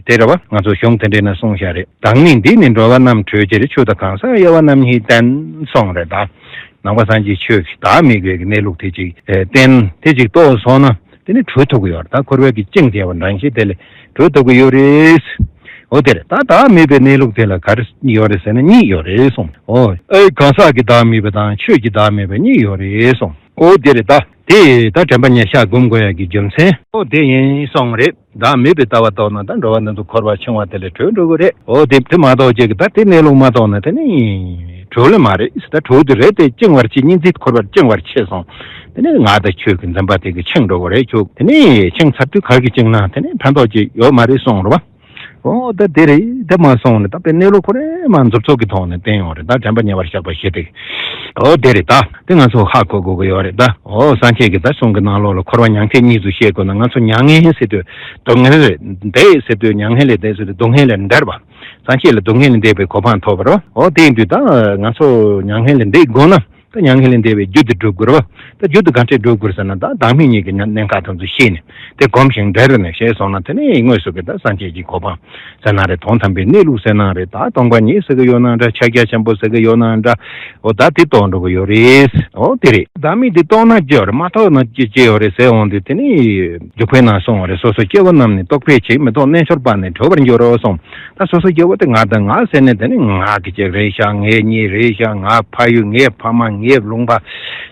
དེ་རེད་བ། ང་ཚོ་གཞུང་དེ་འདྲའི་ནང་གསུངས་བཞག་རེད། བདག་མེད་འདི་ནི་འགྲོ་བ་རྣམས་གྲོལ་ཕྱིར། ཆོས་དང་གང་ཟག་དབྱེ་བ་རྣམ་གཉིས་བསྟན་གསུངས་རེད། ད་ནང་པ་སངས་རྒྱས་ཆོས་ཀྱི་བདག་མེད་པའི་གནས་ལུགས་དེ་ཅིག་བསྟན་དེ་ཅིག་རྟོགས་སོང་ན་དེ་ནི་གྲོལ་ཐུབ་ཀྱི་ཡོད་རེད། ད་འཁོར་བའི་གི་གཅིན་བྲལ་བ་འདྲ་ཞིག་དེ་ལས་གྲོལ་ཐུབ་ཀྱི་ཡོད་རེད། འོ་དེ་རེད། ད་བདག་མེད་པའི་གནས་ལུགས་དེ་ལ་ག་རེ་ཡོད་རེད་ཟེར་ན་གཉིས་ཡོད་རེད་གསུངས། འོ་ཨེ་གང་ཟག་གི་བདག་མེད་པ་དང་ཆོས་ཀྱི་བདག་མེད་པ་གཉིས་ཡོད་རེད་གསུངས། ཨོ་དེ་རེད་ད། དེ་ད་དྲན་པ་ཉེར་བཞག་སྒོམ་དགོས་ཡ་གི་རྒྱུ་མཚན་ཨོ་དེ་ཡིན་གསུངས་རེད། བདག་མེད་པའི་ལྟ་བ་རྟོགས་ན་ད་འགྲོ་བ་འདི་ཚོ་འཁོར་བ་འཆིང་བ་དེ་ལས་གྲོལ་འགྲོ་གི་རེད། ཨོ་དེ་དེ་མ་གཏོགས་ཅིག་གི་ད་དེ་གནས་ལུགས་མ་རྟོགས་ན་དེ་ནི་གྲོལ་ལེ་མ་རེད། ད་གྲོལ་དེ་རེད་དེ་བཅིང་བར་བྱེད། གཉིས་འཛིན་འཁོར་བར་བཅིང་བར་བྱེད་གསུངས། དེ་ནི་ང་དང་ཆོས་ཀྱི་འཛིན་པ་དེ་གི་འཆིང་འགྲོ་གི་རེད། ཁྱོད་དེ་ནི་འཆིང་ཚར་དུས་ག་གི་བཅིང་ན་དེ་ནི་ཕན་ཐོགས་ཅིག་ཡོད་མ་རེད་གསུངས་རེད་བ། ཨོ་ད་དེ་རེད། དེ་མ་སོང་ནས་ད་དཔེ་གནས་ལུགས་ཁོ་རེ་མ་མཛུབ་ཚུགས་ཀྱི་ཐོག་ནས་བསྟན་ཡོང་རེད། ད་དྲན་པ་ཉེ་བར་བཞག་པ་ཞེས་ཏེ། ཨོ་དེ་རེད་ད། དེ་ང་ཚོ་ཧ་གོ་དགོས་ཀྱི་ཡོད་རེད་ད། ཨོ་སངས་རྒྱས་ཀྱིས་ད་གསུང་གི་ནང་ལོགས་ལ་འཁོར་བ་མྱང་འདས་གཉིས་སུ་བཤད་དགོས་ན། ང་ཚོ་མྱ་ངན་ཟེར་དུས་སྡུག་བསྔལ་ལས་འདས་ཟེར་དུས་མྱ་ངན་ལས་འདས་ཟེར་དུས་སྡུག་བསྔལ་ལས་འདས་པ། སངས་རྒྱས་ལ་སྡུག་བསྔལ་ལས་འདས་པའི་གོ་འཕང་ཐོབ་པ་རེད། ཨོ་དེ་ཡིན་དུས་ད་ང་ཚོ་མྱ་ངན་ལས་འདས་དགོས་ན། ད་མྱ་ངན་ལས་འདས་པའི་རྒྱུ་དེ་སྒྲུབ་དགོས་རེད་བ། ད་རྒྱུ་དེ་ག་འདྲས་སྒྲུབ་དགོས་ཟེར་ན། ད་བདག་མེད་གཉིས་ཀྱི་ཉམས་གནད་འགག་དེ་ཚོ་ཤེས་ནས་དེ་སྒོམ་ཞིང་འབྲེལ་ནས་ཤེས་སོང་ན། དེ་ནས་དངོས་སུ་གི་ད་སངས་རྒྱས་ཀྱི་གོ་འཕང་ཟེར་ན་རེད། དོན་དམ་པའི་གནས་ལུགས་ཟེར་ན་རེད། ད་སྟོང་པ་ཉིད་ཟེར་གི་ཡོད་ན་འདྲ། ཕྱག་རྒྱ་ཆེན་པོ་ཟེར་གི་ཡོད་ན་འདྲ། འོ་ད་དེ་རྟོགས་འགྲོ་གི་ཡོད་རེད། འོ་དེ་རེད། བདག་མེད་དེ་རྟོགས་ན་ཅི་ཡོད་རེད། མ་རྟོགས་ན་ཅི་ཅི་ཡོད་རེད་ཟེར་འོང་དུས། དེ་ནས་འཇུག་པའི་ནང་གསུངས་པ་རེད། སོ་སོ་སྐྱེ་བོ་རྣམས་ནི་རྟོག་པས་ཆེས། མི་རྟོག་རྣལ་འབྱོར་པ་ནི་གྲོལ་བར་འགྱུར་རོ་གསུངས། ད་སོ་སོ་སྐྱེ་བོ་དེ་ང་དང་ང་ཟེར་ནས། དེ་ནི་ང་གི་ཅིག་རེད་ཤག་ངའི་གཉེན་རེད་ཤག་ང་ཕ་ཡུལ། ངའི་ཕ་མ། ངའི་ལུང་པ།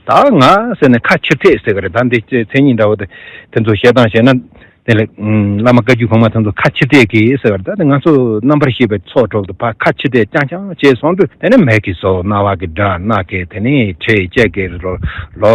ད་ང་ཟེར་ནས་ཁ་ཕྱིར་ཐེག་ཟེར་གི་རེད། ད་འདི་མཚན་ཉིད་འདྲ་བོ་དེ་དེ་ཚོ་བཤད་སྟངས་བཤད་ན། དེ་ལས་བླ་མ་བཀའ་བརྒྱུད་གོང་མ་དེ་ཚོ་ཁ་ཕྱིར་ཐེག་གི་ཟེར་བ་རེད། ད་དེ་ང་ཚོ་རྣམ་པར་ཤེས་པའི་ཚོགས་དྲུག་ཏུ་ཕར་ཁ་ཕྱིར་ཐེག་རྐྱང་རྐྱང་བྱས་སོང་དུས། དེ་ནི་མིག་གི་གཟུགས། རྣ་བ་གི་སྒྲ། སྣ་གི་དེ་ནི་དྲི། ལྕེ་གི་རོ། ལོ།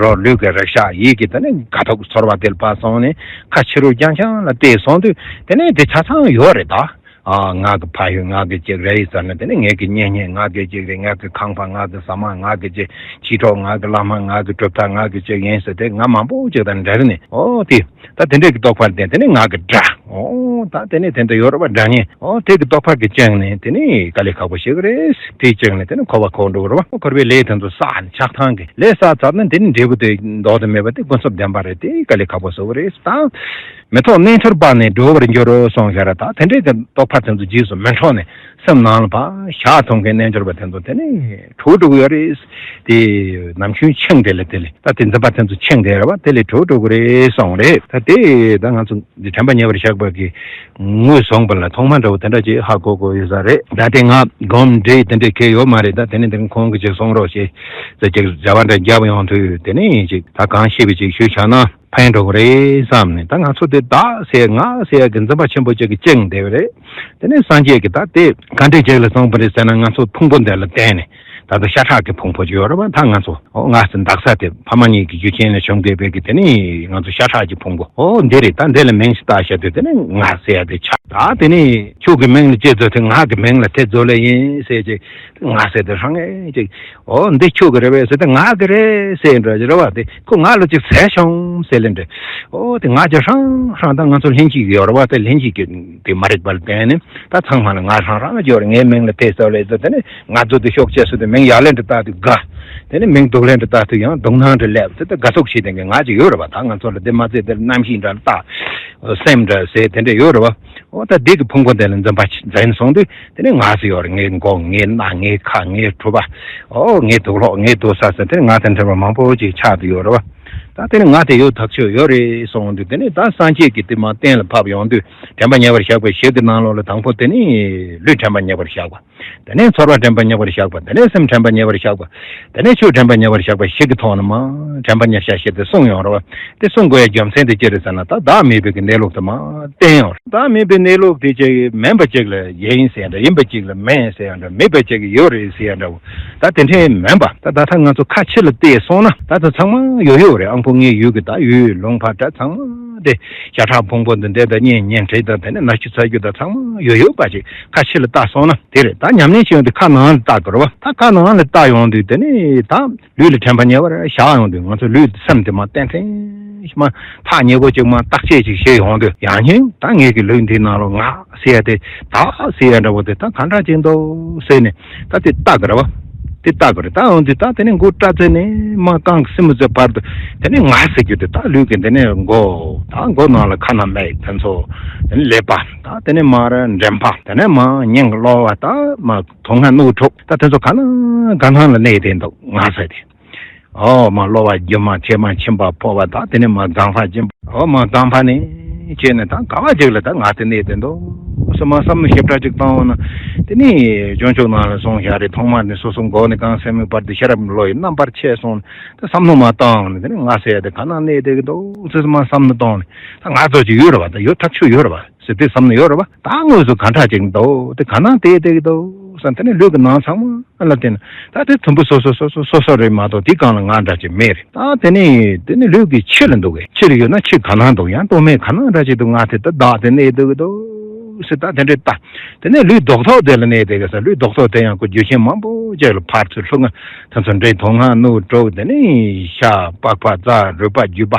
རོ། ལུས་ཀྱི་རེག་བྱ། ཡིད་ཀྱི་དེ་ནི་དགའ་སྡུག་ཚོར་བ་དེ་ལ་ཕར་སོང་ནས་ཁ་ཕྱི་རོལ་རྐྱང་རྐྱང་ལ་བལྟས་སོང་དུས། དེ་ནི་དེ་ཆ་ཚང་ཡོད་རེད་ད། ཨ། ང་གི་ཕ་ཡུལ། ང་གི་ཅིག་རེད་ཟེར་ན། དེ་ནི་ངེད་ཀྱི་གཉེན་ཉེ། ང་གི་ཅིག་རེད། ང་གི་ཁང་པ། ང་གི་ཟ་མ། ང་གི་ཅིག་ཕྱི་གྲོགས། ང་གི་བླ་མ། ང་གི་གྲུབ་མཐའ། ང་གི་ཅིག་ཡིན་ཟེར། དེ་ང་མང་པོ་ཅིག་དང་འབྲེལ་ནས། ཨོ་དེ། ད་དེ་འདྲས་ཀྱི་རྟོག་པ་ལྡན། དེ་ནི་ང་གི་དགྲ། ཨོ་ད་དེ་ནི་དེ་འདྲ་ཡོད་རེད་པ། དགྲ་གཉེན། ཨོ་དེ་གི་རྟོག་པ་གི་བཅིངས་ནས་དེ་ནི་དཀའ་ལས་ཁག་པོ་ཞིག་རེད། དེ་བཅིངས་ནས་དེ་ནི་འཁོར་བ་འཁོར་འགྲོ་གི་རེད་པ། འཁོར་བའི་ལས་དེ་ཚོ་བསགས་ནས་ཆགས་སྡང་གི་ལས་བསགས་ཚར་ན། དེ་ནི་འབྲས་བུ་དེ་ལྡོག་ཏུ་མེད་པ་དེ་ཀུན་རྫོབ་བདེན་པ་རེད། དེ་དཀའ་ལས་ཁག་པོ་བཟོ་གི་རེད། ད་མི་རྟོག་རྣལ་འབྱོར་པ་ནི་གྲོལ་བར་འགྱུར་རོ་གསུངས་ཤག་ར། ད་དེ་འདྲས་ཀྱི་རྟོག་པ་དེ་ཚོ་རྗེས་སུ་མི་འཕྲོག་ནས། སེམས་ནང་ལ་ཕར་བཞག་ཐུབ་མཁན་རྣལ་འབྱོར་པ་དེ་ཚོ་དེ་ནི་གྲོལ་འགྲོ་གི་ཡོད་རེད། དེ་ནམ་རྒྱུན་ཆིངས་དེ་ལས་དེ་ལས་ད་དེ་འཛིན་པ་དེ་ཚོ་ཆིངས་དེ་རེད་པ། དེ་ལས་གྲོལ་འགྲོ་གི་རེད་གསུངས་རེད། ད་དེ་ད་ང་ཚོ་འདི་དྲན་པ་ཉེ་བར་བཞག་པ་གི་ངོས་བཟུང་བ་ལ་ཐོག་མ་འདྲ་བོ་དེ་འདྲ་ཅིག་ཧ་གོ་གོ་ཡོད་ས་རེད། ད་དེ་ང་སྒོམ་འདྲེ་དེ་འདྲ་གལ་ཡོད་མ་རེད། ད་དེ་ནི་དེ་ཁོང་གི་ཅིག་གསུང་རོགས་བྱེད་ཟེར་ཅིག་བྱ་བ་འདྲ་རྒྱབ་ཡོང་དུས། དེ་ནི་ཅིག་ད་གང་ཤེས་པའི་ཅིག་ཞུས་བྱ་ན། ཕན་འགྲོ་གི་རེད་བསམ་ནས། ད་ང་ཚོ་དེ་བདག་ཟེར་ང་ཟེར་ཡ་གི་འཛིན་པ་ཆེན་པོ་ཅིག་གིས་བཅིངས་བསྡད་པ་རེད། དེ་ནས་སངས་རྒྱས་ཀྱིས་ད་དེ་ག་འདྲས་ཅིག་ལ་གསུངས་པ་རེད་ཟེར་ན། ང་ཚོ་ཕུང་པོ་འདི་ལ་བརྟེན་ནས། ད་ལྟ་ཤ་ཁྲག་གི་ཕུང་པོ་ཅིག་ཡོད་རེད་པ། ད་ང་ཚོ། ཨོ་ང་ཟེར་འདག་ས་དེ་ཕ་མ་གཉིས་ཀྱི་རྒྱུ་རྐྱེན་ལས་བྱུང་བསྡད་པའི་གི་དེ་ནི་ང་ཚོ་ཤ་ཁྲག་གི་ཕུང་པོ། ཨོ་འདི་རེད། ད་འདི་ལ་མིང་ཞིག་བཏགས་བཞག་དུས་དེ་ནི་ང་ཟེར་ཡ་དེ་ཆགས། ད་དེ་ནི་ཁྱོད་ཀྱི་མིང་ལ་ཅི་བཟོ་དུས། ང་གི་མིང་ལ་དེ་བཟོ་ལེ་ཡིན་ཟེར་ཅིག་ང་ཟེར་དེ་ཧྲང་ངེ་ཅིག་ཨོ་འདི་ཁྱོད་ཀྱི་རེད་པས་ཟེར་ཏེ། ང་གི་རེད་ཟེར་འདྲ་ཅིག་རེད་པ། དེ་ཁོ་ང་ལ་ཅིག་ཟས་བྱུང་ཟེར་ལེ་འདྲ། ཨོ་དེ་ང་ཅིག་ཧྲང་ཧྲང་། ད་ང་ཚོ་ལྷན་སྐྱེས་ཀྱི་ཡོད་རེད་པ། དེ་ལྷན་སྐྱེས་ཀྱི་དེ་མ་རིག་པ་ལ་བརྟེན་ནས་ད་ཚང་མ་ལ་ང་ཧྲང་ཧྲང་ཡོད་རེད། ངའི་མིང་ལ་དེ་ཟེར་ལེ་ཟེར། དེ་ནས་ང་ཚོ་དེ་ཤོག་ཅེས་སུ་དེ་མིང་ཡག་ལེ་འདྲ་བཏགས་དུས་དགའ། དེ་ནས་མིང་སྡུག་ལེ་འདྲ་བཏགས་དུས་ཡང་སྡུག་སྣང་འདྲ་སླེབས་ཟེར། ད་དགའ་སྡུག་བྱེད་དེ་ང་ཅིག་ཡོད་རེད་པ། ད་ང་ཚོ་ལ་དེ་མ་ཚད་དེ་རྣམ་ཤེས་འདྲ་ལ་བཏགས། སེམས་འདྲ་ཟེར་དེ་འདྲ་ཡོད་རེད་པ། ཨོ་ད་འདི་གི་ཕུང་པོ་དེ་ལ་འཛིན་པ་འཛིན་སོང་དུས། དེ་ནས་ང་ཟེར་ཡོད་རེད། ངའི་མགོ། ངའི་སྣ། ངའི་ཁ། ངའི་གྲུ་པ། ཨོ་ངའི་དུག་ལོག། ངའི་དུག་ས་ཟེར། དེ་ནས་ང་དང་འདྲ་བ་མང་པོ་ཅིག་ཆགས་བསྡད་ཡོད་རེད་པ། ད་དེ་ནས་ང་དེ་ཡོད་ཐག་ཆོད་ཡོད་རེད་གསུངས་དུས། དེ་ནས་ད་སངས་རྒྱས་ཀྱིས་དེ་མར་གཏན་ལ་ཕབ་ཡོང་དུས། དྲན་པ་ཉེ་བར་བཞག་པ་བཞི་གི་ནང་ལོགས་ལ་དང་པོ་དེ་ནི་ལུས་དྲན་པ་ཉེ་བར་བཞག་པ། དེ་ནས་ཚོར་བ་དྲན་པ་ཉེ་བར་བཞག་པ། དེ་ནས་སེམས་དྲན་པ་ཉེ་བར་བཞག་པ། དེ་ནས་ཆོས་དྲན་པ་ཉེ་བར་བཞག་པ་བཞི་གི་ཐོག་ནས་མར་དྲན་པ་ཉེར་བཞག་བཞི་དེ་གསུངས་ཡོང་རེད་པ། དེ་གསུང་དགོས་ཡ་རྒྱུ་མཚན་དེ་ཅི་རེད་ཟེར་ན། ད་བདག་མེད་པའི་གི་གནས་ལུགས་དེ་མར་བསྟན་ཡོང་རེད། བདག་མེད་པའི་གནས་ལུགས་དེ་ཅིག་མིན་པ་ཅིག་ལ་ཡིན་ཟེར་ཡ་འདྲ། ཡིན་པ་ཅིག་ལ་མིན་ཟེར་ཡ་འདྲ། མེད་པ་ཅིག་ཡོད་རེད་ཟེར་ཡ་འདྲ་བོ། ད་དེ་འདྲས་མིན་པ། ད་ད་ལྟ་ང་ཚོ་ཁ་ཕྱི་ལ་བལྟས་སོང་ན། ད་ད་ཚང་མ་ཡོད་ཡོད་རེད། ཨང་ཕོ་ངའི་ཡུལ་གི་ད་ཡུལ་ལུང་པ་འདྲ་ཚང་མ་དེ། ཤ་ཁྲག་ཕུང་པོ་འདི་འདྲ་དང་གཉེན་ཉེ་འབྲེལ་དང་། དེ་ནས་ན་ཆུ་ཚ་རྒྱུ་དང་ཚང་མ་ཡོད་ཡོད་པ་ཅིག་ཁ་ཕྱི་ལ་བལྟས་སོང་ན་དེ་རེད། ད་ཉམས་ལེན་བྱེད་ཡོང་དུས་ཁ་ནང་ལ་བལྟ་དགོས་རེད་པ། ད་ཁ་ནང་ལ་བལྟ་ཡོང་དུས་དེ་ནས་ད་ལུས་ལ་དྲན་པ་ཉེ་བར་བཞག་ཡོང་དུས། ང་ཚོ་ལུས་སེམས་དེ་མར་གཏན་གཏན་ཞིག་མར་ཐག་ཉེ་པོ་ཅིག་མར་བརྟག་དཔྱད་ཅིག་བྱེད་ཡོང་དུས། ཡང་སྙིང་ད་ངེད་ཀྱི་ལུས་འདིའི་ནང་ལ་ང་ཟེར་ཡ་དེ། བདག་ཟེར་ཡ་འདྲ་བོ་དེ་ད་ག་འདྲ་ཅིག་འདུག་ཟེར་ནས། ད་དེ་བལྟ་དགོས་རེད་པ། དེ་བལྟ་དགོས་རེད། ད་འོན་ཏེ་ད་དེ་ནས་མགོ་སྐྲ་ཚེ་ནས་མར་རྐང་གི་སེན་མོ་ཚེ་བར་དུ། དེ་ནས་ང་ཟེར་རྒྱུ་དེ། ད་ལུས་ཀྱི་དེ་ནས་མགོ། ད་མགོ་ནང་ལ་ཁ་སྣ་སྨད་དེ་ཚོ། དེ་ནས་ཀླད་པ། ད་དེ་ནས་མར་མགྲིན་པ། དེ་ནས་མར་སྙིང་གི་གློ་བ། ད་མར་དོན་ལྔ་སྣུག་དྲུག་ད་དེ་ཚོ་ག་ན་ག་ན་ལ་གནས་བསྡད་འདུག་ང་ཟེར་དེ། ཨོ་མར་གློ་བ་རྒྱུ་མ། མཆིལ་མ། མཆིན་པ། ཕོ་བ། ད་དེ་ནས་མར་ལྒང་པ་སྦྱིན་པ། ཨོ་མར་ལྒང་པ་ནས་བྱས་ནས་ད་ག་བ་ཅིག་ལ་ད་ང་དེ་གནས་བསྡད་འདུག་ཟེར་མར་བསམ་བློ་ཞིབ་ཕྲ་ཅིག་བཏང་ན། དེ་ནས་སྤྱོད་འཇུག་ནང་ལ་གསུངས་བཞག་རེད། ཐོག་མར་ནི་སོ་སོ་མགོ་ནས་རྐང་སེན་མོའི་བར་དུ་ཤེས་རབ་བློ་ཡི་རྣམ་པར་ཕྱེ་སོང་། ད་བསམ་བློ་མར་བཏང་ནས། དེ་ནས་ང་ཟེར་ཡ་དེ་ག་ན་གནས་བསྡད་ཀྱི་འདུག་ཟེར་མར་བསམ་བློ་བཏང་ནས། ད་ང་ཚོ་ཅིག་ཡོད་རེད་པ། ད་ཡོད་ཐག་ཆོད་ཡོད་རེད་པ་ཟེར་དེ་བསམ་ནས་ཡོད་རེད་པ། ད་དངོས་སུ་ག་འདྲ་ཅིག་འདུག་དེ་ག་ན་བསྡད་བསྡད་ཀྱི་འདུག་ཟེར། དེ་ནས་ལུས་ཀྱི་ནང་ཚང་མ་ལ་བལྟས་ན། ད་དེ་དུམ་བུ་སོ་སོ་སོ་སོ་སོ་སོ་རེད་མ་གཏོགས། དེ་སྒང་ལ་ང་འདྲ་ཅིག་མེད་རེད། ད་དེ་ནས་དེ་ནས་ལུས་ཀྱི་ཕྱི་ལ་འདུག་གས། ཕྱི་ལ་ཡོད་ན་ཕྱི་ག་ན་འདུག་ཡང་སྟོད་སྨད་ག་ན་འདྲ་ཅིག་འདུག་ང་དེ་ད་བདག་དེ་གནས་བསྡད་ཀྱི་འདུག་ཟེར། ད་དེ་འདྲས་ལྟ། དེ་ནས་ལུས་རྡོག་ཐོག་དེ་ལ་གནས་བསྡད་ཀྱི་ས། ལུས་རྡོག་ཐོག་དེ་ཡང་ཁོ་རྒྱུ་རྐྱེན་མང་པོ་ཅིག་ལ་ཕར་ཚུར་ལྷུང་ང་། དེ་ཚོ་འདྲེ་དོན་ལྔ་སྣུག་དྲུག་དེ་ནས་ཤ་པགས་པ་རྩ་རུས་པ་རྒྱུས་པ།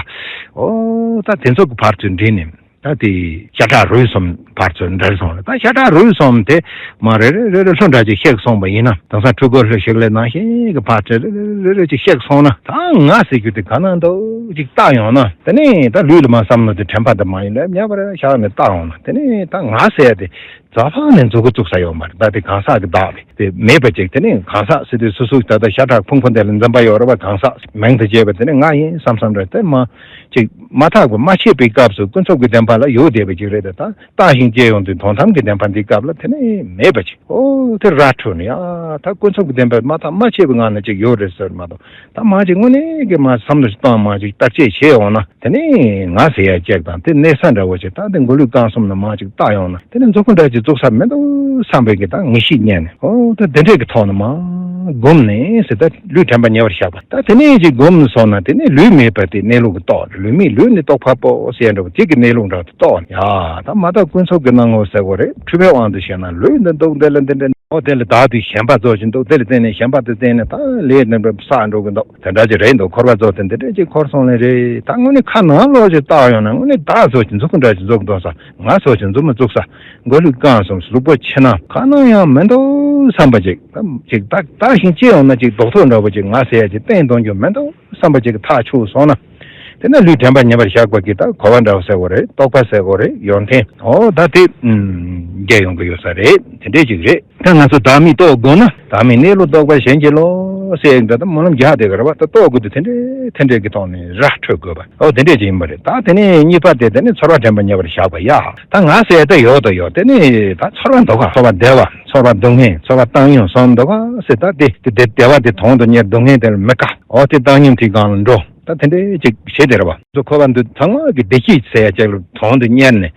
ཨོ་ད་དེ་ཚོ་གི་ཕར་ཚུར་འདྲེས་ནས། ད་དེ་ཤ་ཁྲག་རུས་གསུམ་བར་ཚོ་འབྲེལ་སོང་ལ། ད་ཤ་ཁྲག་རུས་གསུམ་དེ་མ་རེ་རེ་རེ་རེ་ལྷུ་འདྲ་ཅིག་གཤེགས་སོང་བ་ཡིན་ན། དེང་སང་འཕྲུལ་འཁོར་ལྷུ་གཤེགས་ལས་ནང་བཞིན་གྱི་བར་ཚོ་རེ་རེ་རེ་རེ་ཅིག་གཤེགས་སོང་ན། ད་ང་ཟེར་རྒྱུ་དེ་ག་ན་འདུག་ཅིག་བལྟ་ཡོང་ན། དེ་ནས་ད་ལུས་ལ་མ་བསམ་བློ་དེ་དྲན་པ་དེ་མ་ཡིན་ལ་ཉེ་བར་ཤར་ནས་བལྟ་ཡོང་ན། དེ་ནས་ད་ང་ཟེར་ཡ་དེ་རྩ་བ་ནས་འཛུགས་ཀྱི་བཙུགས་ས་ཡོད་མ་རེད། ད་དེ་གང་ཟག་གི་བདག་རེད། དེ་མེད་པ་ཅིག་དེ་ནས་གང་ཟག་ཟེར་དུས་སོ་སོའི་ད་ལྟ་ཤ་ཁྲག་ཕུང་པོ་འདི་ལ་འཛིན་པ་ཡོད་རེད་པ། གང་ཟག་མིང་དུ་བྱས་པ་དེ་ནས་ང་ཡིན་བསམ་བསམ་རེད། དེ་མ་ཅིག་མ་དག་པ་མ་ཤེས་པའི་སྐབས་སུ་ཀུན་རྫོབ་ཀྱི་བདེན་པ་ལ་ཡོད་བསྡད་པ་ཅིག་རེད། དེ་ད་བརྟགས་ཤིང་དཔྱད་ཡོང་དུས་དོན་དམ་གྱི་བདེན་པ་འདིའི་སྐབས་ལ་དེ་ནས་མེད་པ་ཅིག་ཨོ་དེ་ར་འཕྲོད་ནས་ཡ། ད་ཀུན་རྫོབ་ཀྱི་བདེན་པ་མ་དག་མ་ཤེས་པའི་ངང་ནས་ཅིག་ཡོད་རེད་ཟེར་མ་གཏོགས། ད་མ་ཅིག་དངོས་གནས་ཀྱི་མ་བསམ་བློ་ཞིག་བཏང་མ་ཅིག་བརྟག་དཔྱད་བྱས་ཡོང་ན། དེ་ནས་ང་ཟེར་ཡ་ཅིག་དང་དེ་གནས་ས་འདྲ་བོ་ཅིག་ད་དེ་མགོ་ལུས་རྐང་གསུམ་ལ་མ་ཅིག་བལྟ་ཡོང་ན། དེ་ནས་མཛུབ་གུ་འདྲ་ཅིག་བཙུགས་ས་མི་འདུག་བསམ་པའི་གི་ད་ངེས་ཤེས་རྙེད་ནས། ཨོ་ད་དེ་འདྲས་ཀྱི་ཐོག་ནས་མ་བསྒོམས་ནས་ཟེར། ད་ལུས་དྲན་པ་ཉེ་བར་བཞག་པ། ད་དེ་ནས་ཅིག་བསྒོམས་སོང་ན་དེ་ནས་ལུས་མེད་པ་དེ་གནས་ལུགས་ཀྱི་རྟོགས། ལུས་མེད་ལུས་ནི་རྟོགས་པ་པོ་ཟེར་ཡ་འདྲ་བོ་དེ་གི་གནས་ལུགས་འདྲ་བོ་དེ་རྟོགས་ནས། ཡ་ད་མ་དག་ཀུན་རྫོབ་ཀྱི་སྣང་ངོ་ཟེར་དགོས་རེད། འཁྲུལ་པའི་དབང་དུ་བྱས་ན་ལུས་འདི་འདུག་འདི་ལ་འདི་འདྲ། ཨོ་དེ་ལ་བདག་དེ་ཞེན་པ་རྫོགས་ཀྱི་འདུག་དེ་ལ་བརྟེན་ནས་ཞེན་པ་དེ་བརྟེན་ནས་ད་ལས་རྣམ་པར་བསགས་འགྲོ་གི་འདུག་དེ་འདྲ་ཅིག་རེད་འདུག་འཁོར་བ་རྫོགས་ཏེ་འདི་འདྲ་ཅིག་འཁོར་སོང་ལེ་རེད། ད་དངོས་གནས་ཁ་ནང་ལོག་ཅིག་བལྟ་ཡོང་ན་དངོས་གནས་བདག་ཟེར་རྒྱུ་མཛུབ་གུ་འདྲ་ཅིག་འཛུགས་འདུག་ས། ང་ཟེར་རྒྱུ་མཛུབ་མོ་བཙུགས་ས། མགོ་ལུས་རྐང་གསུམ། ལུས་པོ་ཕྱི་ནང་གང་ན་ཡང་མི་འདུག་བསམ་པ་ཅིག་ད་ཅིག་བརྟག་བརྟགས་ཤིང་དཔྱད་ཡོང་ན་ཅིག་རྡོག་ཐོ་འདྲ་བོ་ཅིག་ང་ཟེར་ཡ་ཅིག་བསྟན་གཏོང་རྒྱུ་མི་འདུག་བསམ་པ་ཅིག་གི་ཐག་ཆོད་སོང་ན། དེ་ནས་ལུས་དྲན་པ་ཉེ་བར་བཞག་པ་གི་ད་གོ་བ་འདྲ་བོ་ཟེར་དགོས་རེད། རྟོགས་པ་ཟེར་དགོས་རེད། ཡོན་ཏན། ཨོ་ད་དེ་ཨུམ་རྒྱས་ཡོང་གི་ཡོད་ས་རེད། དེ་འདྲས་ཅིག་རེད། ད་ང་ཚོ་བདག་མེད་རྟོགས་དགོས་ན། བདག་མེད་གནས་ལུགས་རྟོགས་པ་གཞན་གྱིས་ལོག་ཟེར་ཡག་འདྲ། ད་སྨོན་ལམ་རྒྱག་བསྡད་གི་རེད་པ། ད་རྟོགས་དགོས་དུས་དེ་འདྲས་དེ་འདྲས་ཀྱི་ཐོག་ནས་ར་འཕྲོད་དགོས་པ། ཨོ་དེ་འདྲས་ཅིག་ཡིན་པ་རེད། ད་དེ་ནས་གཉིས་པ་དེ་དེ་ནས་ཚོར་བ་དྲན་པ་ཉེ་བར་བཞག་པ་ཡ། ད་ང་ཟེར་ཡ་ད་ཡོད་དང་ཡོད། དེ་ནས་ད་ཚོར་བ་འདུག་ག་ཚོར་བ་བདེ་བ། ཚོར་བ་སྡུག་བསྔལ། ཚོར་བ་བཏང་སྙོམས་གསུམ་འདུག་ག་ཟེར། ད་དེ་དེ་བདེ་བ་དེ་དོན་དུ་གཉེར། སྡུག་བསྔལ་དེ་ལ་མི་དགའ། ཨོ་དེ་བཏང་སྙོམས་དེའི་སྒང་ལ་འགྲོ། ད་དེ་འདྲས་ཅིག་བྱེད་དེ་རེད་པ། ཚོ་འཁོར་བ་འདི་ཚང་མ་གི་བདེ་སྐྱིད་ཟེར་ཡ་ཅིག་ལ་དོན་དུ་གཉེར་ནས།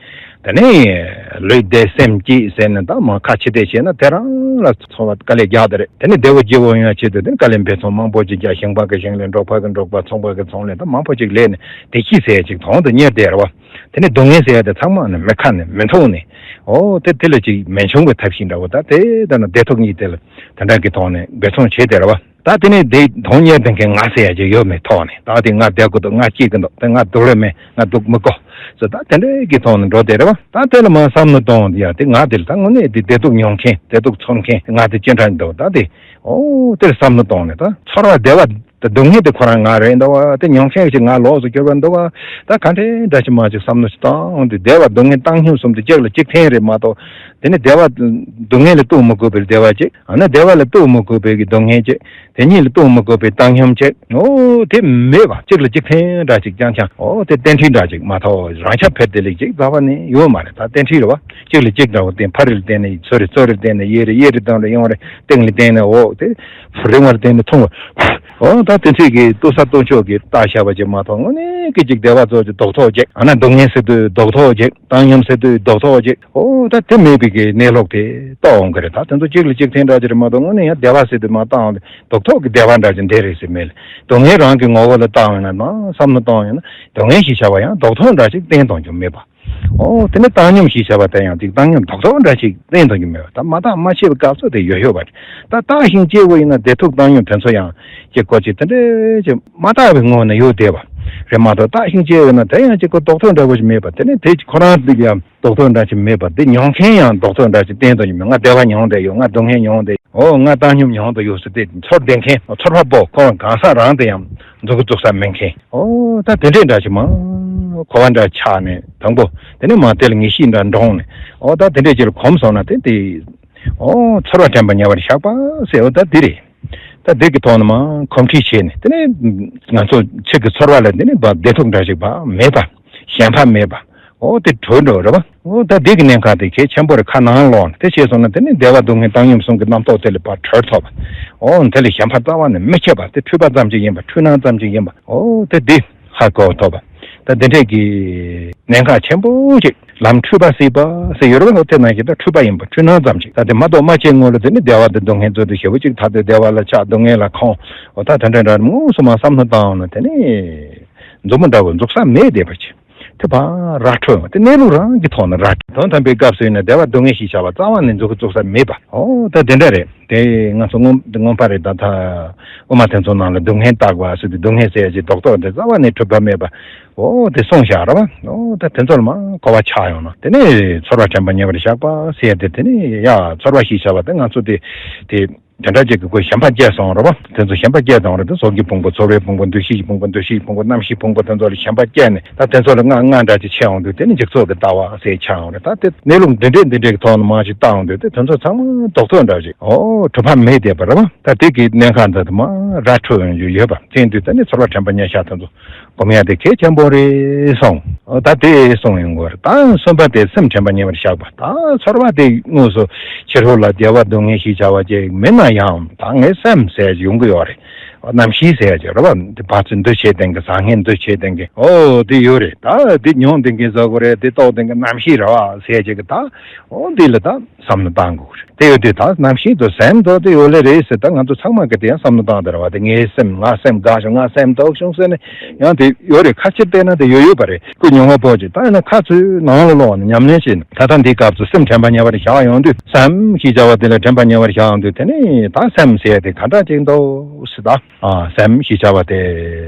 དེ་ནས་ལུས་བདེ་སེམས་སྐྱིད་ཟེར་ནས་ད་མ་ཁ་ཕྱི་བལྟས་བྱས་ན་དེ་རང་ལ་ཚོར་བ་དཀའ་ལས་རྒྱག་དེ་རེད། དེ་ནས་བདེ་བོ་སྐྱིད་བོ་ཡོང་ཡ་ཆེད་དུ་དེ་ནས་དཀའ་ལས་འབད་བརྩོན་མང་པོ་ཅིག་རྒྱག་ཞིང་པ་གི་ཞིང་ལས། འབྲོག་པ་གི་འབྲོག་པ། ཚོང་པ་གི་ཚོང་ལས། ད་མང་པོ་ཅིག་ལས་ནས་བདེ་སྐྱིད་ཟེར་ཡ་ཅིག་དོན་དུ་གཉེར་དེ་རེད་པ། དེ་ནས་སྡུག་བསྔལ་ཟེར་ཡ་དེ་ཚང་མ་ནི་མི་ཁ་ནས་མི་མཐོང་ནས། ཨོ་དེ་དེ་ལ་ཅིག་མི་འབྱུང་བའི་ཐབས་ཤེས་འདྲ་བོ། ད་དེ་ལྟ་ན་བདེ་སྡུག་གཉིས་དེ་ལ་དེ་འདྲ་གི་ཐོག་ནས་འབད་བརྩོན་བྱས་དེ་རེད་པ། ད་དེ་ནས་དེ་དོན་གཉེར་དེ་མཁན་ང་ཟེར་ཡ་ཅིག་ཡོད་མེད་ཐོག་ནས། ད་དེ་ང་བསྡད་དགོས་འདུག་ང་སྐྱིད་ཀྱི་འདུག་དེ་ང་སྡུག་རུ་མེད། ང་སྡུག་མི་དགོས་ཟེར། ད་དེ་འདྲའི་གི་ཐོག་ནས་འགྲོ་བསྡད་རེད་པ། ད་དེ་ལ་མ་བསམ་བློ་གཏོང་ཡ་དེ། ང་དེ་ལ་ད་དངོས་གནས་དེ་བདེ་སྡུག་མྱོང་མཁན། བདེ་སྡུག་ཚོར་མཁན་ང་དེ་ཅི་འདྲ་འདུག་ད་དེ་ཨོ་དེར་བསམ་བློ་གཏོང་ནས། ད་ཚོར་བ་བདེ་བ་དེ་སྡུག་བསྔལ་དེ་ཁོ་རང་ང་རེད་འདུག་པ། དེ་མྱོང་མཁན་ཞིག་ང་ལོགས་སུ་གྱུར་པ་འདུག་པ། ད་ག་འདྲའི་འདྲ་ཅིག་མ་ཅིག་བསམ་བློ་ཞིག་བཏང་དུས་བདེ་བ་སྡུག་བསྔལ་བཏང་སྙོམས་གསུམ་དེ་གཅིག་ལ་གཅིག་འཐེན་རེད་མ་གཏོགས། དེ་ནས་བདེ་བ་སྡུག་བསྔལ་ལ་གཏུག་མི་དགོས་པའི་བདེ་བ་ཅིག་ཨ་ནི་བདེ་བ་ལ་གཏུག་མི་དགོས་པའི་གི་སྡུག་བསྔལ་ཅིག་དེ་གཉིས་ལ་གཏུག་མི་དགོས་པའི་བཏང་སྙོམས་ཅིག་ཨོ་དེ་མེད་པ། གཅིག་ལ་གཅིག་འཐེན་འདྲ་ཅིག་རྐྱང་རྐྱང་། ཨོ་དེ་རྟེན་འབྲེལ་འདྲ་ཅིག་མ་གཏོགས། རང་ཆ་ཕེར་དེ་ལས་ཅིག་རྩ་བ་ནས་ཡོད་མ་རེད། ད་རྟེན་འབྲེལ་རེད་པ། གཅིག་ལ་གཅིག་འདྲ་བོ་བརྟེན། ཕ་རི་ལ་བརྟེན་ནས་ཚུ་རེད། ཚུ་རི་ལ་བརྟེན་ནས་གཡས་རེད། གཡས་རེ་བརྟེན་ནས་གཡོན་རེད། སྟེང་ལ་བརྟེན་ནས་འོག་དེ་རིང་བ་ལ་བརྟེན་ནས་ཐུང་བ། ཨོ་ད་དེ་ཚོས་ཀྱི་ལྟོས་ས་ལྟོས་ཕྱོགས་ཀྱི་བརྟག་བྱ་བ་ཅིག་མ་གཏོགས། དངོས་གནས་ཀྱི་ཅིག་བདེ་བ་ཚོ་ཅིག་རྡོག་ཐོག་ཅིག་ཨ་ན་སྡུག་བསྔལ་ཟེར་དུས་རྡོག་ཐོག་ཅིག་བཏང་སྙོམས་ཟེར་དུས་རྡོག་ཐོག་ཅིག་ཨོ་ད་དེ་མེད་པའི་གི་གནས་ལུགས་དེ་རྟོགས་འོང་གི་རེད། ད་དེ་ཚོ་གཅིག་ལ་གཅིག་འཐེན་འདྲ་ཅིག་རེད་མ་གཏོགས། དངོས་གནས་ཡང་བདེ་བ་ཟེར་དུས་མ་བཏང་འོང་དེ་རྡོག་ཐོག་གི་བདེ་བ་འདྲ་ཅིག་འདི་རེད་ཟེར་མེད་ལ། སྡུག་བསྔལ་རང་གི་ངོ་བོ་ལ་བལྟ་འོང་ན་དང་བསམ་བློ་གཏོང་ཡོང་ན། སྡུག་བསྔལ་ཞེས་བྱ་བ་ཡང་རྡོག་ཐོག་འདྲ་ཅིག་བརྟེན་གཏོང་རྒྱུ་མེད་པ། ཨོ་དེ་ནས་བཏང་སྙོམས་ཞེས་བྱ་བ་དེ་ཡང་ཅིག་བཏང་སྙོམས་རྡོག་ཐོག་འདྲ་ཅིག་བརྟེན་གཏོང་རྒྱུ་མེད་པ། ད་མ་བརྟགས་མ་དཔྱད་པའི་སྐབས་སུ་དེ་ཡོད་ཡོད་པ་རེད། ད་བརྟགས་ཤིང་དཔྱད་པ་ཡིན་ན་བདེ་སྡུག་བཏང་སྙོམས་དེ་ཚོ་ཡང་ཅིག་གོ་ཅིག་དེ་འདྲ་ཅིག་མ་བརྟགས་པའི་ངོ་ནས་ཡོད་བསྡད་པ་རེད་མ་གཏོགས། བརྟགས་ཤིང་དཔྱད་པ་ཡིན་ན་དེ་ཡང་ཅིག་གོ་རྡོག་ཐོག་འདྲ་བོ་ཞིག་མེད་པ། དེ་ནས་དེ་ཁོ་རང་དེ་ཡང་རྡོག་ཐོག་འདྲ་ཅིག་མེད་པ། དེ་མྱོང་མཁན་ཡང་རྡོག་ཐོག་འདྲ་ཅིག་བརྟེན་གཏོང་རྒྱུ་མེད། ང་བདེ་བ་མྱོང་བསྡད་ཡོད། ང་སྡུག་བསྔལ་མྱོང་བསྡད་ཡོད། ཨོ་ང་བཏང་སྙོམས་མྱོང་བསྡད་ཡོད་ཟེར་ཏེ་ཚོར་བསྡད་མཁན་ཚོར་བ་པོ་ཁོ་རང་གང་ཟག་རང་དེ་ཡང་མཛུབ་གུ་བཙུགས་ས་མེད་མཁན། ཨོ་ད་དེ་འདྲས་འདྲ་ཅིག་མ་གོ་བ་འདྲ་ཆགས་ནས་དང་པོ། དེ་ནས་མ་དེ་ལ་ངེས་ཤེས་འདྲ་འདྲོངས་ནས། ཨོ་ད་དེ་འདྲས་ཅིག་ལ་གོམས་སོང་ན་དེ་དེ། ཨོ་ཚོར་བ་དྲན་པ་ཉེ་བར་བཞག་པ་ཟེར། ཨོ་ད་འདི་རེད། ད་འདི་གི་ཐོག་ནས་མ་གོམས་འདྲིས་བྱས་ནས། དེ་ནས་ང་ཚོ་ཚིག་གི་ཚོར་བ་ལ་དེ་ནས་བདེ་སྡུག་འདྲ་ཞིག་བ་མེད་པ། ཞེན་པ་མེད་པ། ཨོ་དེ་གྲོལ་འགྲོ་རེད་བ། ཨོ་ད་འདི་གི་གནད་འགག་དེ་གལ་ཆེན་པོ་རེད། ཁ་ནང་ལོག་ནས་དེ་བྱས་སོང་ན། དེ་ནས་བདེ་བ་སྡུག་བསྔལ་བཏང་སྙོམས་གསུམ་གྱི་རྣམ་རྟོག་དེ་ལས་ཕར་གྲོལ་ཐུབ་པ། ཨོ་དེ་ལ་ཞེན་པ་རྩ་བ་ནས་མི་བྱེད་པ། དེ་འཁྲུལ་པ་ཙམ་ཅིག་ཡིན་པ། འཁྲུལ་སྣང་ཙམ་ཅིག་ཡིན་པ། ཨོ་དེ་འདི་ཧ་གོ་ཐུབ་པ། ད་འདི་འདྲས་ཀྱི་གནད་འགག་ཆེན་པོ་ཅིག་ལམ་འཁྲུལ་པ་སྲིད་པ་ཟེར་ཡོད་རེད་བ། དེ་ནང་བཞིན་ད་འཁྲུལ་པ་ཡིན་པ། འཁྲུལ་སྣང་ཙམ་ཞིག་ད་དེ་མ་གཏོགས་མ་བྱས་སྔོན་ལ་དེ་ནི་བདེ་བ་དང་སྡུག་བསྔལ་རྩོད་དུས་ཞེ་པོ་ཅིག་ད་དེ་བདེ་བ་ལ་ཆགས། སྡུག་བསྔལ་ལ་ཁོང་། འོ་ད་དེ་འདྲ་འདྲ་དངོས་སུ་མ་བསམ་བློ་བཏང་ན་དེ་ནི་མཛུབ་མོ་འདྲ་བོ་འཛུགས་ས་མེད་བསྡད་པ་ཅིག་དེ་ཕར་ར་འཕྲོད་ཡོང་། དེ་གནས་ལུགས་རང་གི་ཐོག་ནས་ར་འཕྲོད། དོན་དམ་པའི་སྐབས་སུ་ཡིན་ན་བདེ་བ་སྡུག་བསྔལ་ཞེས་བྱ་བ་རྩ་བ་ནས་མཛུབ་གུ་བཙུགས་ས་མེད་པ། ཨོ་ད་དེ་འདྲ་རེད། དེ་ང་ཚོ་སྔོན་སྔོན་པ་རེད། ད་ད་དབུ་མ་དེ་ཚོ་ནང་ལ་སྡུག་བསྔལ་བརྟག་པ་ཟེར་དུས་སྡུག་བསྔལ་ཟེར་ཡ་ཅིག་རྡོག་རྡོག་དེ་རྩ་བ་ནས་གྲུབ་པ་མེད་པ། ཨོ་དེ་གསུངས་བཞག་རེད་བ། ཨོ་ད་དེ་ཚོ་ལ་མར་གོ་བ་ཆགས་ཡོང་ན། དེ་ནས་ཚོར་བ་དྲན་པ་ཉེ་བར་བཞག་པ་ཟེར་ཡ་དེ། དེ་ནས་ཡ་ཚོར་བ་ཞེས་བྱ་བ་དེ་ང་ཚོ་དེ་དེ་དེ་འདྲ་ཅིག་གི་ཁོ་ཞེན་པ་སྐྱེས་སོང་རེད་བ། དེ་ཚོ་ཞེན་པ་སྐྱེས་སོང་རེད། དེ་གཟུགས་ཀྱི་ཕུང་པོ། ཚོར་བའི་ཕུང་པོ། འདུ་ཤེས་ཀྱི་ཕུང་པོ། འདུ་ཤེས་ཀྱི་ཕུང་པོ། རྣམ་ཤེས་ཕུང་པོ་དེ་ཚོ་ལ་ཞེན་པ་སྐྱེས་ནས། ད་དེ་ཚོ་ལ་ང་ང་འདྲ་ཅིག་ཆགས་ཡོང་དུས་དེ་ནི་འཇིག་ཚོགས་ཀྱི་ལྟ་བ་ཟེར་ཆགས་ཡོང་རེད། ད་དེ་གནས་ལུགས་འདི་འདྲས་འདི་འདྲས་ཀྱི་ཐོག་ནས་མར་ཅིག་བལྟ་ཡོང་དུས་དེ་དེ་ཚོ་ཚང་མ་རྡོག་རྡོག་འདྲ་ཅིག་ཨོ་གྲུབ་པ་མེད་བསྡད་པ་རེད་བ། ད་དེ་གི་གནད་འགག་འདི་དེ་མར་ར་འཕྲོད་ཡོང་རྒྱུ་ཡོད་པ། དེ་ཡིན་དུས་དེ་ནི་ཚོར་བ་དྲན་པ་ཉེར་བཞག་དེ་ཚོ་སྒོམ་ཡ་དེ་གལ་ཆེན་པོ་རེད་གསུངས། ཨོ་ད་དེ་གསུངས་ཡོང་གི་རེད། ད་གསུམ་པ་དེ་སེམས་དྲན་པ་ཉེ་བར་བཞག་པ། ད་ཚོར་བ་དེ་དངོས་སུ་ཕྱི་རོལ་ལ་བདེ་བ་སྡུག་བསྔལ་ཞེས་བྱ་བ་ཅིག་མིན་ན་ཡང་། ད་ངའི་སེམས་ཟེར་ཡ་ཅིག་ཡོང་གི་ཡོད་རེད། རྣམ་ཤེས་ཟེར་ཡ་ཅིག་རེད་བ། འདི་ཕར་ཚུར་འདུ་བྱེད་མཁན་གྱི། བཟང་ངན་འདུ་བྱེད་མཁན་གྱི། ཨོ་དེ་ཡོད་རེད། ད་འདི་མྱོང་བསྡད་མཁན་ཟེར་དགོས་རེད། འདི་རྟོགས་བསྡད་མཁན་རྣམ་ཤེས་རེད་བ་ཟེར་ཡ་ཅིག་གི། ད་ཨོ་འདི་ལ་ད་བསམ་བློ་བཏང་དགོས་རེད། དེ་ཡོད་དུས་ད་རྣམ་ཤེས་དང་སེམས་དང་དེ་ཡོད་ལེ་རེད་ཟེར། ད་ང་ཚོ་ཚང་མ་གི་དེ་ཡང་བསམ་བློ་བཏང་བསྡད་རེད་བ། དེ་ངའི་སེམས། ང་སེམས་དགའ་བྱུང་། ང་སེམས་སྡུག་བྱུང་ཟེར་ནས་ཡང་དེ་ཡོད་རེད། ཁ་ཕྱིར་བལྟས་ན་དེ་ཡོད་ཡོད་པ་རེད། སྐུ་མྱོང་བ་པོ་ཅིག་ད་ཡིན་ན་ཁ་ཚུར་ནང་ལ་ལོག་ནས་ཉམས་ལེན་བྱས་ནས། ད་ལྟ་འདིའི་སྐབས་སུ་སེམས་དྲན་པ་ཉེ་བར་བཞག་ཡོང་དུས། སེམས་ཞེས་བྱ་བ་དེ་ལ་དྲན་པ་ཉེ་བར་བཞག་ཡོང་དུས། དེ་ནས་ད་སེམས་ཟེར་ཡ་དེ་ག་འདྲ་ཅིག་འདུག་ཟེར། ད་ཨ་སེམས་ཞེས་བྱ་བ་དེ་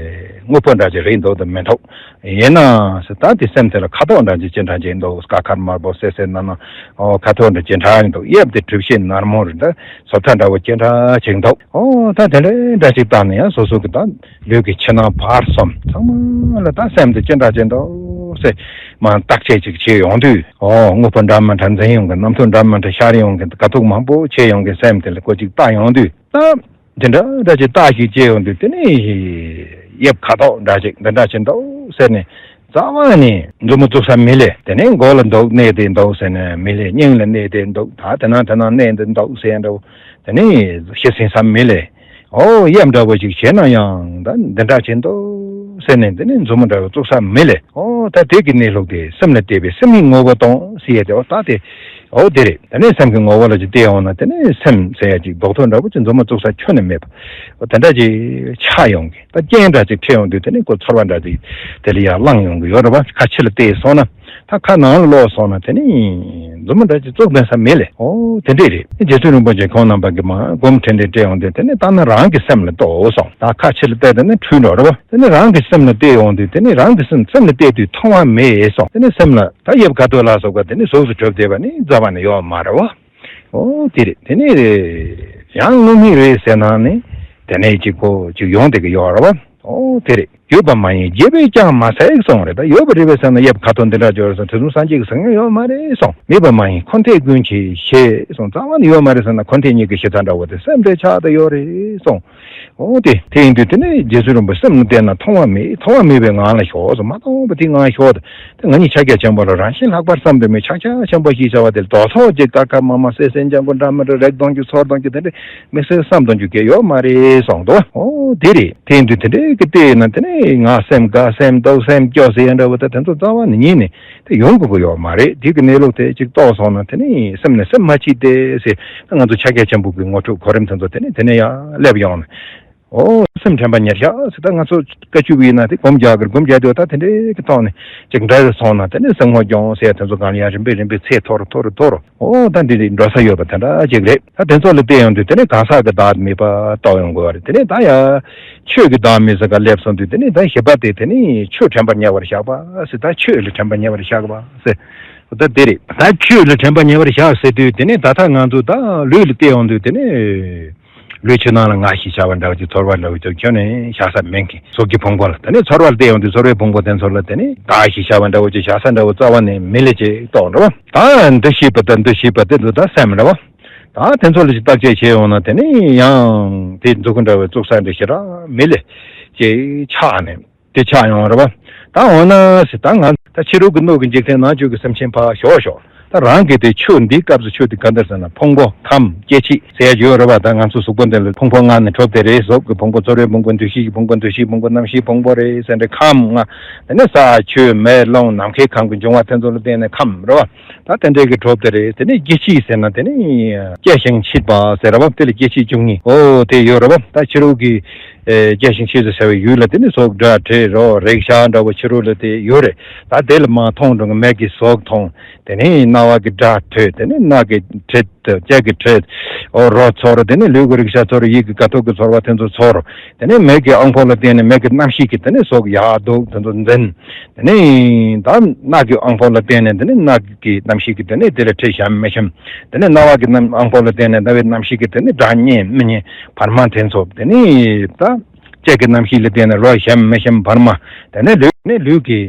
དངོས་པོ་འདྲ་ཅིག་རེད་འདུག་དང་མི་འདུག་ཡིན་ན་ཟེར། ད་དེ་སེམས་དེ་ལ་ཁ་དོག་འདྲ་ཅིག་ཅི་འདྲ་ཅིག་འདུག་དཀར་དམར་པོ་སེར་སེར་ནག་ནག་ཨོ་ཁ་དོག་འདྲ་ཅི་འདྲ་ཅིག་འདུག་དབྱིབས་དེ་གྲུ་བཞི་ནར་མོ་རེད། ད་སོ་ཐ་འདྲ་བོ་ཅི་འདྲ་ཅིག་འདུག་ཨོ་ད་དེ་འདྲ་འདྲ་ཅིག་བལྟས་ནས། ཡང་སོ་སོ་གི་ད་ལུས་ཀྱི་ཕྱི་ནང་བར་གསུམ་ཚང་མ་ལ་ད་སེམས་དེ་ཅི་འདྲ་ཅིག་འདུག་ཟེར་མར་བརྟག་དཔྱད་ཅིག་བྱེད་ཡོང་དུས། ཨོ་དངོས་པོ་འདྲ་མི་འདྲ་འཛིན་ཡོང་གི། རྣམ་རྟོག་འདྲ་མི་འདྲ་ཤར་ཡོང་གི། དགའ་སྡུག་མང་པོ་བྱེད་ཡོང་གི། སེམས་དེ་ལ་སྐོར་ཅིག་བལྟ་ཡོང་དུས། ད་འདི་འདྲ་འདྲ་ཅིག་བལྟ་ཞིག་བྱེད་ཡོང་དུས། དེ་ནས་དབྱིབས་ཁ་དོག་འདྲ་ཅིག་འདི་འདྲ་ཅིག་འདུག་ཟེར་ནས་རྩ་བ་ནས་མཛུབ་མོ་བཙུགས་ས་མི་ལེ། དེ་ནས་མགོ་ལ་འདུག་གནས་དེ་འདུག་ཟེར་ནས་མི་ལེ། སྙིང་ལ་གནས་དེ་འདུག་ད་དེ་ན་དེ་ན་གནས་འདི་འདུག་ཟེར་འདྲ་བོ། དེ་ནས་ཤི་ཟིན་ས་མི་ལེ། ཨོ་དབྱིབས་འདྲ་བོ་ཞིག་བྱས་ན་ཡང་ད་འདི་འདྲ་ཅིག་འདུག་ཟེར་ནས། དེ་ནས་མཛུབ་མོ་འདྲ་བོ་བཙུགས་ས་མི་ལེ། ཨོ་ད་དེ་གི་གནས་ལུགས་དེ། སེམས་ལ་བལྟས་པའི་སེམས་ཀྱི་ངོ་བོ་སྟོང་ཟེར་ཡས་དེ། ཨོ་ད་དེ། ཨོ་དེ་རེད། དེ་ནས་སེམས་ཀྱི་ངོ་བོ་ལ་ཅིག་བལྟས་ཡོང་ན། དེ་ནས་སེམས་ཟེར་ཡ་ཅིག་རྡོག་ཐོ་འདྲ་བོ་ཅིག་མཛུབ་མོ་བཙུགས་ས་ཁྱོན་ནས་མེད་པ། ཨོ་དེ་འདྲ་ཅིག་ཆགས་ཡོང་གི། ད་རྐྱེན་འདྲ་ཅིག་འཕྲད་ཡོང་དུས། དེ་ནས་ཁོ་ཚོར་བ་འདྲ་ཅིག་དེ་ལ་ཡར་ལངས་ཡོང་གི་ཡོད་རེད་བ། ཁ་ཕྱི་ལ་བལྟས་སོང་ན། ད་ཁ་ནང་ལ་ལོག་སོང་ན་དེ་ནས་མཛུབ་མོ་འདྲ་ཅིག་བཙུགས་མེད་ས་མེད་ལེ། ཨོ་དེ་འདྲས་རེད། རྗེ་བཙུན་རིན་པོ་ཆེ་ཁོང་རྣམ་པ་གིས་མར་སྒོམ་ཁྲིད་འདི་སྤྲད་ཡོང་དུས། དེ་ནས་ད་ནི་རང་གི་སེམས་ལ་ལྟོས་གསུངས། ད་ཁ་ཕྱི་ལ་བལྟས། དེ་ནས་འཁྲུལ་འགྲོ་རེད་བ། དེ་ནས་རང་གི་སེམས་ལ་བལྟས་ཡོང་དུས། དེ་ནས་རང་གི་སེམས། སེམས་ལ་བལྟས་དུས་མཐོང་བ་མེད་གསུངས། དེ་ནས་སེམས་ལ་ད་དབྱིབས་ཁ་དོག་ལ་སོགས་པ་དེ་ནས་གཟུགས་སུ་གྲུབ་བསྡད་པ་ནི་རྩ་བ་ནས་ཡོད་མ་རེད་བ། ཨོ་དེ་རེད། དེ་ནས་ཡང་དངོས་མེད་རེད་ཟེར་ན་ནི་དེ་ནས་ཅིག་གོ་ཅིག་ཡོང་བསྡད་ཀྱི་ཡོད་རེད་བ། ཨོ་དེ་རེད། ཡོད་པ་མ་ཡིན་བརྗོད་པས་ཀྱང་མ་ཟད་གསུངས་རེད། ད་ཡོད་པ་རེད་པས་ཟེར་ན། དབྱིབས་ཁ་དོག་འདི་འདྲ་འབྱོར་སོང་། དེ་ཚོ་སངས་རྒྱས་ཀྱིས་ཟེར་མྱོང་ཡོད་མ་རེད་གསུངས། མེད་པ་མ་ཡིན་འཁོར་འདས་ཀུན་གྱི་གཞི་གསུངས། རྩ་བ་ནས་ཡོད་མ་རེད་ཟེར་ན། འཁོར་འདས་གཉིས་ཀྱི་གཞི་རྩ་འདྲ་བོ་དེ་སེམས་དེ་ཆགས་བསྡད་ཡོད་རེད་གསུངས། ཨོ་དེ་དེ་ཡིན་དུས་དེ་ནས་རྗེ་བཙུན་རིན་པོ་སེམས་ལ་བལྟས་ན་མཐོང་བ་མེད། མཐོང་བ་མེད་པའི་ངང་ལ་ཞོག་ཟེར། མ་མཐོང་བ་དེ་ངང་ཞོག་དེ། དེ་ང་ཉིད་ཕྱག་རྒྱ་ཆེན་པོ་ལ་རང་བཞིན་ལྷག་པར་བསམ་དུ་མེད། ཕྱག་རྒྱ་ཆེན་པོ་ཞེས་བྱ་བ་དེ་ལ་རྡོག་ཐོ་ཅིག་དཀར་དཀར་དམར་དམར་སེར་སེར་ལྗང་གུ་འདྲ་མི་འདྲ་རེག་གཏོང་རྒྱུ་ཚོར་གཏོང་རྒྱུ་དེ་འདྲ་དམིགས་བསལ་བསམ་གཏོང་རྒྱུ་གང་ཡང་ཡོད་མ་རེད་གསུངས་འདུག་ཨོ་དེ་རེད། དེ་ཡིན་དུས་དེ་འདྲའི་གི་བལྟས་ན་དེ་ནས་ང་སེམས་དགའ། སེམས་སྡུག་སེམས་སྐྱོ་ཟེར་ཡ་འདྲ་བོ་དེ་དེ་ཚོ་རྩ་བ་ནས་ཉིད་ནས་དེ་ཡོང་དགོས་ཀྱི་ཡོད་མ་རེད། དེ་གི་གནས་ལུགས་དེ་ཅིག་རྟོགས་སོང་ན། དེ་ནས་སེམས་ནས་སེམས་མ་མཆིས་ཏེ་ཟེར། ད་ང་ཚོ་ཕྱག་རྒྱ་ཆེན་པོ་གི་དངོས་གྲུབ་གོ་རིམ་དེ་ཚོ་དེ་ནས་དེ་ནས་ཡར་སླེབས་ཡོང་ནས། ཨོ་སེམས་དྲན་པ་ཉེར་བཞག་ཟེར། ད་ང་ཚོ་བཀའ་བཅུ་པ་ཡིན་ན་དེ་སྒོམ་རྒྱག་གི་རེད། སྒོམ་རྒྱག་དུས་ད་དེ་འདྲའི་གི་ཐོག་ནས་ཅིག་འདྲ་རེ་སོང་ན། དེ་ནས་སེམས་ངོ་སྐྱོང་ཟེར་དེ་ཚོ་སྒང་ལ་ཡང་རིམ་པས་རིམ་པས་ཚད་མཐོ་རུ་མཐོ་རུ་མཐོ་རུ། ཨོ་ད་འདི་རེད། འགྲོ་ས་ཡོད་པ་དེ་འདྲ་ཅིག་རེད། ད་དེ་ཚོ་ལ་བལྟས་ཡོང་དུས་དེ་ནས་གང་ཟག་གི་བདག་མེད་པ་རྟོགས་ཡོང་དགོས་པ་རེད། དེ་ནས་ད་ཡ་ཆོས་ཀྱི་བདག་མེད་ཟེར་ག་སླེབས་སོང་དུས། དེ་ནས་ད་བཞི་པ་དེ་དེ་ནས་ཆོས་དྲན་པ་ཉེ་བར་བཞག་པ་ཟེར། ད་ཆོས་ལ་དྲན་པ་ཉེ་བར་བཞག་པ་ཟེར། ད་དེ་རེད། ད་ཆོས་ལ་དྲན་པ་ཉེ་བར་བཞག་ཟེར་དུས་དེ་ནས་ད་ལྟ་ང་ཚོ་ད་ལུས་ལ་བལྟས་ཡོང་དུས། དེ་ནས་ལུས་ཕྱི་ནང་ལ་ང་ཞེས་བྱ་བ་འདྲ་བ་ཅིག་ཚོར་བ་འདྲ་བ་ཅིག་ཁྱོན་ནས་བཞག་ས་མེད་མཁན། གཟུགས་ཀྱི་ཕུང་པོ་ལ། དེ་ནས་ཚོར་བ་ལ་བལྟས་ཡོང་དུས་ཚོར་བའི་ཕུང་པོ་དེ་ཚོ་ལ་དེ་ནས་བདག་ཞེས་བྱ་བ་འདྲ་བོ་ཅིག་བཞག་ས་འདྲ་བོ་རྩ་བ་ནས་མེད་ལེ་ཅིག་རྟོགས་འདྲ་བ། ད་འདུ་ཤེས་པ་དང་འདུ་ཤེས་པ་དེ་ཚོ་ད་སེམས་རེད་བ། ད་དེ་ཚོ་ལ་ཅིག་བརྟག་དཔྱད་བྱས་ཡོང་ན། དེ་ནས་ཡང་དེ་མཛུབ་གུ་འདྲ་བའི་བཙུགས་ས་འདྲ་ཞེ་དྲག་མེད་ལེ་ཅིག་ཆགས་ནས། དེ་ཆགས་ཡོང་རེད་བ། ད་འོ་ན་ཟེར། ད་ང་ད་ཕྱི་རོལ་གྱི་སྣོད་ཀྱི་འཇིག་རྟེན། ནང་བཅུད་ཀྱི་སེམས་ཅན་ཕར་ཞོག་ཞོག་ད་རང་གི་དེ་ཆོས་འདིའི་སྐབས་སུ་ཆོས་དེ་ག་འདྲ་ཟེར་ན། ཕུང་པོ་ཁམས་སྐྱེ་མཆེད་ཟེར་ཡ་ཡོད་རེད་བ། ད་ང་ཚོ་གཟུགས་པོ་འདི་ལ་ཕུང་པོ་ལྔ་ནས་གྲུབ་བསྡད་རེད། གཟུགས་ཀྱི་ཕུང་པོ། ཚོར་བའི་ཕུང་པོ། འདུ་ཤེས་ཀྱི་ཕུང་པོ། འདུ་ཤེས་ཕུང་པོ། རྣམ་ཤེས་ཕུང་པོ་རེད་ཟེར་འདྲ། ཁམས་ལྔ། དེ་ནས་ས་ཆུ་མེ་རླུང་ནམ་མཁའི་ཁམས་ཀྱི་འབྱུང་བ་དེ་ཚོ་ལ་བརྟེན་ནས་ཁམས་རེད་བ། ད་དེ་འདྲའི་གི་གྲུབ་བསྡད་རེད། དེ་ནས་སྐྱེ་མཆེད་ཟེར་ན་དེ་ནས་སྐྱེ་ཞིང་མཆེད་པ་ཟེར་རེད་བ། དེ་ལ་སྐྱེ་མཆེད་བཅུ་གཉིས། ཨོ་དེ་ཡོད་རེད་བ། ད་ཕྱི་རོལ་གྱི་ ཨེ་སྐྱེ་ཞིང་འཆི་ཟེར་བའི་ཡུལ་ལ་དེ་ནི་ཟོག་སྒྲ་དྲི་རོ་རེག་བྱ་འདྲ་བོ་ཕྱི་རོལ་ལ་དེ་ཡོད་རེད། ད་དེ་ལ་མ་མཐོང་རུང་མིག་གིས་ཟོག་མཐོང་། དེ་ནི་རྣ་བ་གིས་སྒྲ་ཐོས། དེ་ནི་སྣ་གིས་དྲི། ལྕེ་གིས་དྲི། འོ་རོ་ཚོར། དེ་ནི་ལུས་ཀྱི་རེག་བྱ་ཚོར། ཡིད་ཀྱི་དགའ་སྡུག་གི་ཚོར་བ་དེ་ཚོ་ཚོར། དེ་ནི་མིག་གི་དབང་པོ་ལ་བརྟེན་ནས་མིག་གི་རྣམ་ཤེས་ཀྱིས་དེ་ནི་ཟོག་ཡག་སྡུག་དེ་ཚོ་འཛིན། དེ་ནས་ད་སྣ་གི་དབང་པོ་ལ་བརྟེན་ནས་དེ་ནས་སྣ་གི་རྣམ་ཤེས་ཀྱིས་དེ་ནས་དེ་ལ་དྲི་ཞིམ་མི་ཞིམ། དེ་ནས་རྣ་བ་གི་རྣམ་དབང་པོ་ལ་བརྟེན་ནས་རྣ་བའི་རྣམ་ཤེས་ཀྱིས་དེ་ནས་སྒྲ་སྙན་མི་སྙན་བར་མ་དེ་ཚོ། དེ་ནས་ད་ལྕེ་གི་རྣམ་ཤེས་ལ་བརྟེན་ནས་རོ་ཞིམ་མི་ཞིམ་བར་མ། དེ་ནས་ལུས་ནས་ལུས་ཀྱི་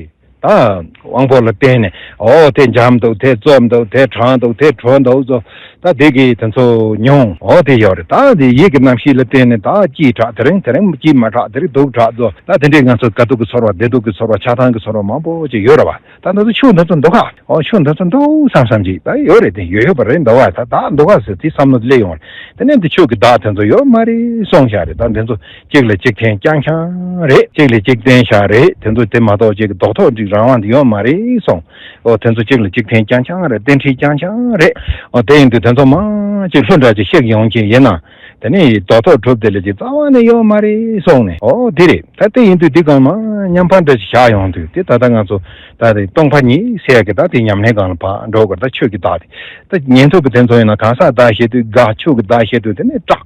ད་དབང་པོ་ལ་བརྟེན་ནས་འོ་དེ་འཇམ་འདུག་དེ་བཙོག་འདུག་དེ་གྲང་འདུག་དེ་དྲོ་འདུག་ཚོ། ད་དེ་གི་དེ་ཚོ་མྱོང་འོ་དེ་ཡོད་རེད། ད་དེ་ཡིད་ཀྱི་རྣམ་ཤེས་ལ་བརྟེན་ནས་ད་སྐྱིད་དྲགས། དེ་རིང་དེ་རིང་སྐྱིད་མ་དྲགས། དེ་རིང་སྡུག་དྲགས་ཚོ། ད་དེ་འདྲའི་ང་ཚོ་དགའ་སྡུག་གི་ཚོར་བ་བདེ་སྡུག་གི་ཚོར་བ་ཆགས་སྡང་གི་ཚོར་བ་མང་པོ་ཅིག་ཡོད་རེད་བ། ད་ང་ཚོ་ཆོས་འདི་ཚོ་འདུག་ག་འོ་ཆོས་འདི་ཚོ་འདུག་བསམ་བསམ་ཅིག་ད་ཡོད་རེད། དེ་ཡོད་ཡོད་པ་རེད། འདུག་བ། ད་ད་འདུག་ག་ཟེར་དེ་བསམ་བློ་སླེབས་ཡོང་རེད། དེ་ནས་འདི་ཆོས་ཀྱི་བདག་དེ་ཚོ་ཡོད་མ་རེད་གསུངས་བཞག་རེད། ད་འདི་ཚོ་གཅིག་ལ་གཅིག་འཐེན་རྐྱང་རྐྱང་རེད། གཅིག་ལ་གཅིག་བརྟེན་བཞག་རེད། དེ་ཚོ་དེ་མ་གཏོགས་གཅིག་གི་རྡོག་ཐོག་གཅིག་རང་དབང་དེ་ཡོད་མ་རེད་གསུངས། ཨོ་དེ་ཚོ་གཅིག་ལ་གཅིག་འཐེན་རྐྱང་རྐྱང་རེད། རྟེན་འབྲེལ་རྐྱང་རྐྱང་རེད། ཨོ་དེ་ཡིན་དུས་དེ་ཚོ་མང་ཅིག་ལྷུན་འདྲ་ཅིག་ཤེས་ཡོང་གི་ཡིན་ན། དེ་ནི་རྡོག་ཐོག་གྲུབ་དེ་ལ་ཅིག་རྩ་བ་ནས་ཡོད་མ་རེད་གསུངས་ནས། ཨོ་དེ་རེད། ད་དེ་ཡིན་དུས་འདི་གང་མང་མཉམ་པ་འདྲ་ཅིག་བཞག་ཡོང་དུས་དེ་ད་ལྟ་ང་ཚོ་ད་དེ་སྟོང་པ་ཉིད་ཟེར་ཡག་གི་ད་དེ་ཉམས་ལེན་སྒང་ལ་ཕར་འགྲོ་དགོས། ད་ཆོས་ཀྱི་བདག་དེ་ད་ཉན་ཐོས་པ་དེ་ཚོ་ཡིན་ན་གང་ཟག་བདག་བཤད་དུས་དགའ། ཆོས་ཀྱི་བདག་བཤད་དུས་དེ་ནི་སྐྲག།